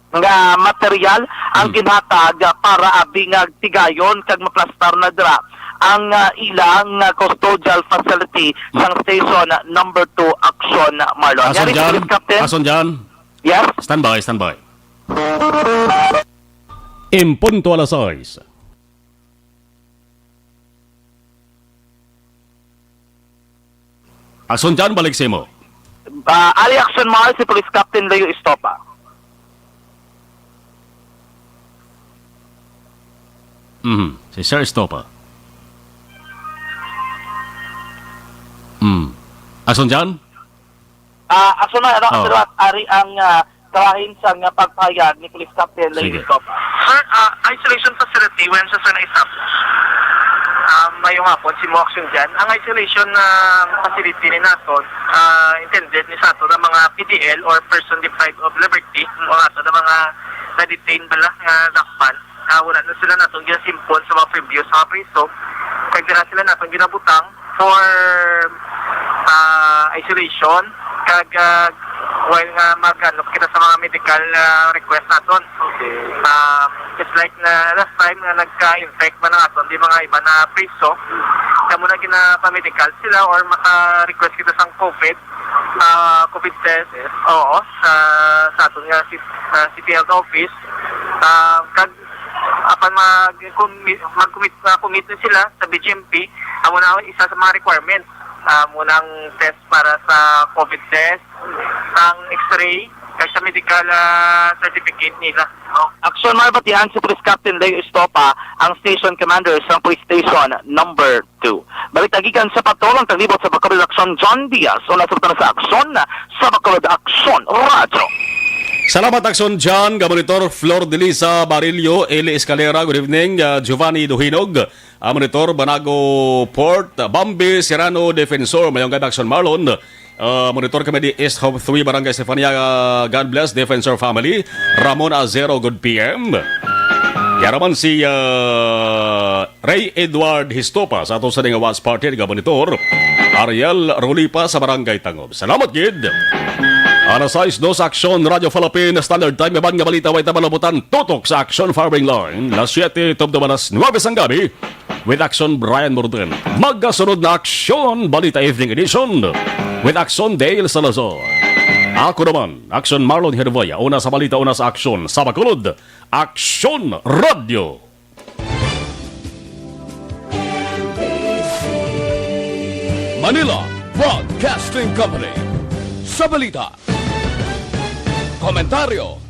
nga material ang Hmm. ginhatag, ah, para abi nga tigayon kag maplastar na dira ang, ah, ilang, ah, custodial facility Hmm. sang Station Number Two, Action Marlon. Ason Yari si dyan? Police Captain. Ason dyan? Yes? Standby, standby. En punto alas sais. Action dyan, balik sa imo. Ah, ari Action Mar, si Police Captain Leo Estopa. Mhm, si Sir Estopa. Hmm. Action John? Ah, action man, ano, Oh. Sir Rat, ari ang, ah, kabahin sa nga pagpahayag ni Police Captain Leo Escobar. Sir, ah, isolation facility, when sa sir na-establish? Ah, mayong hapon, si Mo Action John. Ang isolation na facility ni naton, ah, intended ni sa aton ang mga P D L or person deprived of liberty, o ato na mga na-detain bala nga dakpan. Ah, wala na sila naton ginasimpon sa mga previous nga priso. Kag dira sila naton ginabutang for, ah, isolation. Kag, ah, while nga mag-ano kita sa mga medical, ah, request naton. Okay. Ah, it's like na last time nga nagka-infect man ang aton, di mga iba na priso. Kamo na ginapa-medical sila or maka-request kita sang COVID, ah, COVID test. Oo, sa, sa aton nga si, ah, City Health Office. Ah, kag apan mag-commit, mag-commit, ah, commit na sila sa B G M P, amo na isa sa mga requirements. Ah, amo nang test para sa COVID test, ang X-ray, kag sa medical, ah, certificate nila. No? Action, mabatian si Police Captain Leo Estopa ang station commander sa police station number two. Balita gikan sa Patol, ang taglibot sa Bacolod Action, John Diaz, una sa butang sa Action, sa Bacolod Action Radio. Salamat, Action John. Gamonitor Flor Delisa Barillo, Eli Escalera, good evening. Ah, Giovanni Duhinog, ah, monitor Banago Port, Bambi Serrano, Defensor, mayong gab-, Action Marlon. Ah, monitor kami di East Hope three, Barangay Stefania. Ah, God bless, Defensor family. Ramon Azero, good P M. Yara man si, ah, Ray Edward Histopa sa ato sa nga watch party nga monitor. Ariel Rulipa sa Barangay Tangob. Salamat gid. Alas sais dos, Action Radio Philippine Standard Time. Iban nga balita way tabalabutan tutok sa Action Firing Line. Las siete tubtob alas nuebe sang gabi. With Action Brian Morden. Magasunod na Action Balita Evening Edition with Action Dale Salazar. Ako naman, Action Marlon Herboya. Una sa balita, una sa aksyon. Sa Bacolod, Action Radio. Manila Broadcasting Company. Sa balita, komentaryo,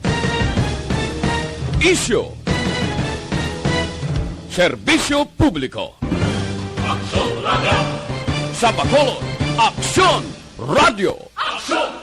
isyu, serbisyo publiko. Aksyon Radio. Sa Bacolod, Aksyon Radio. Aksyon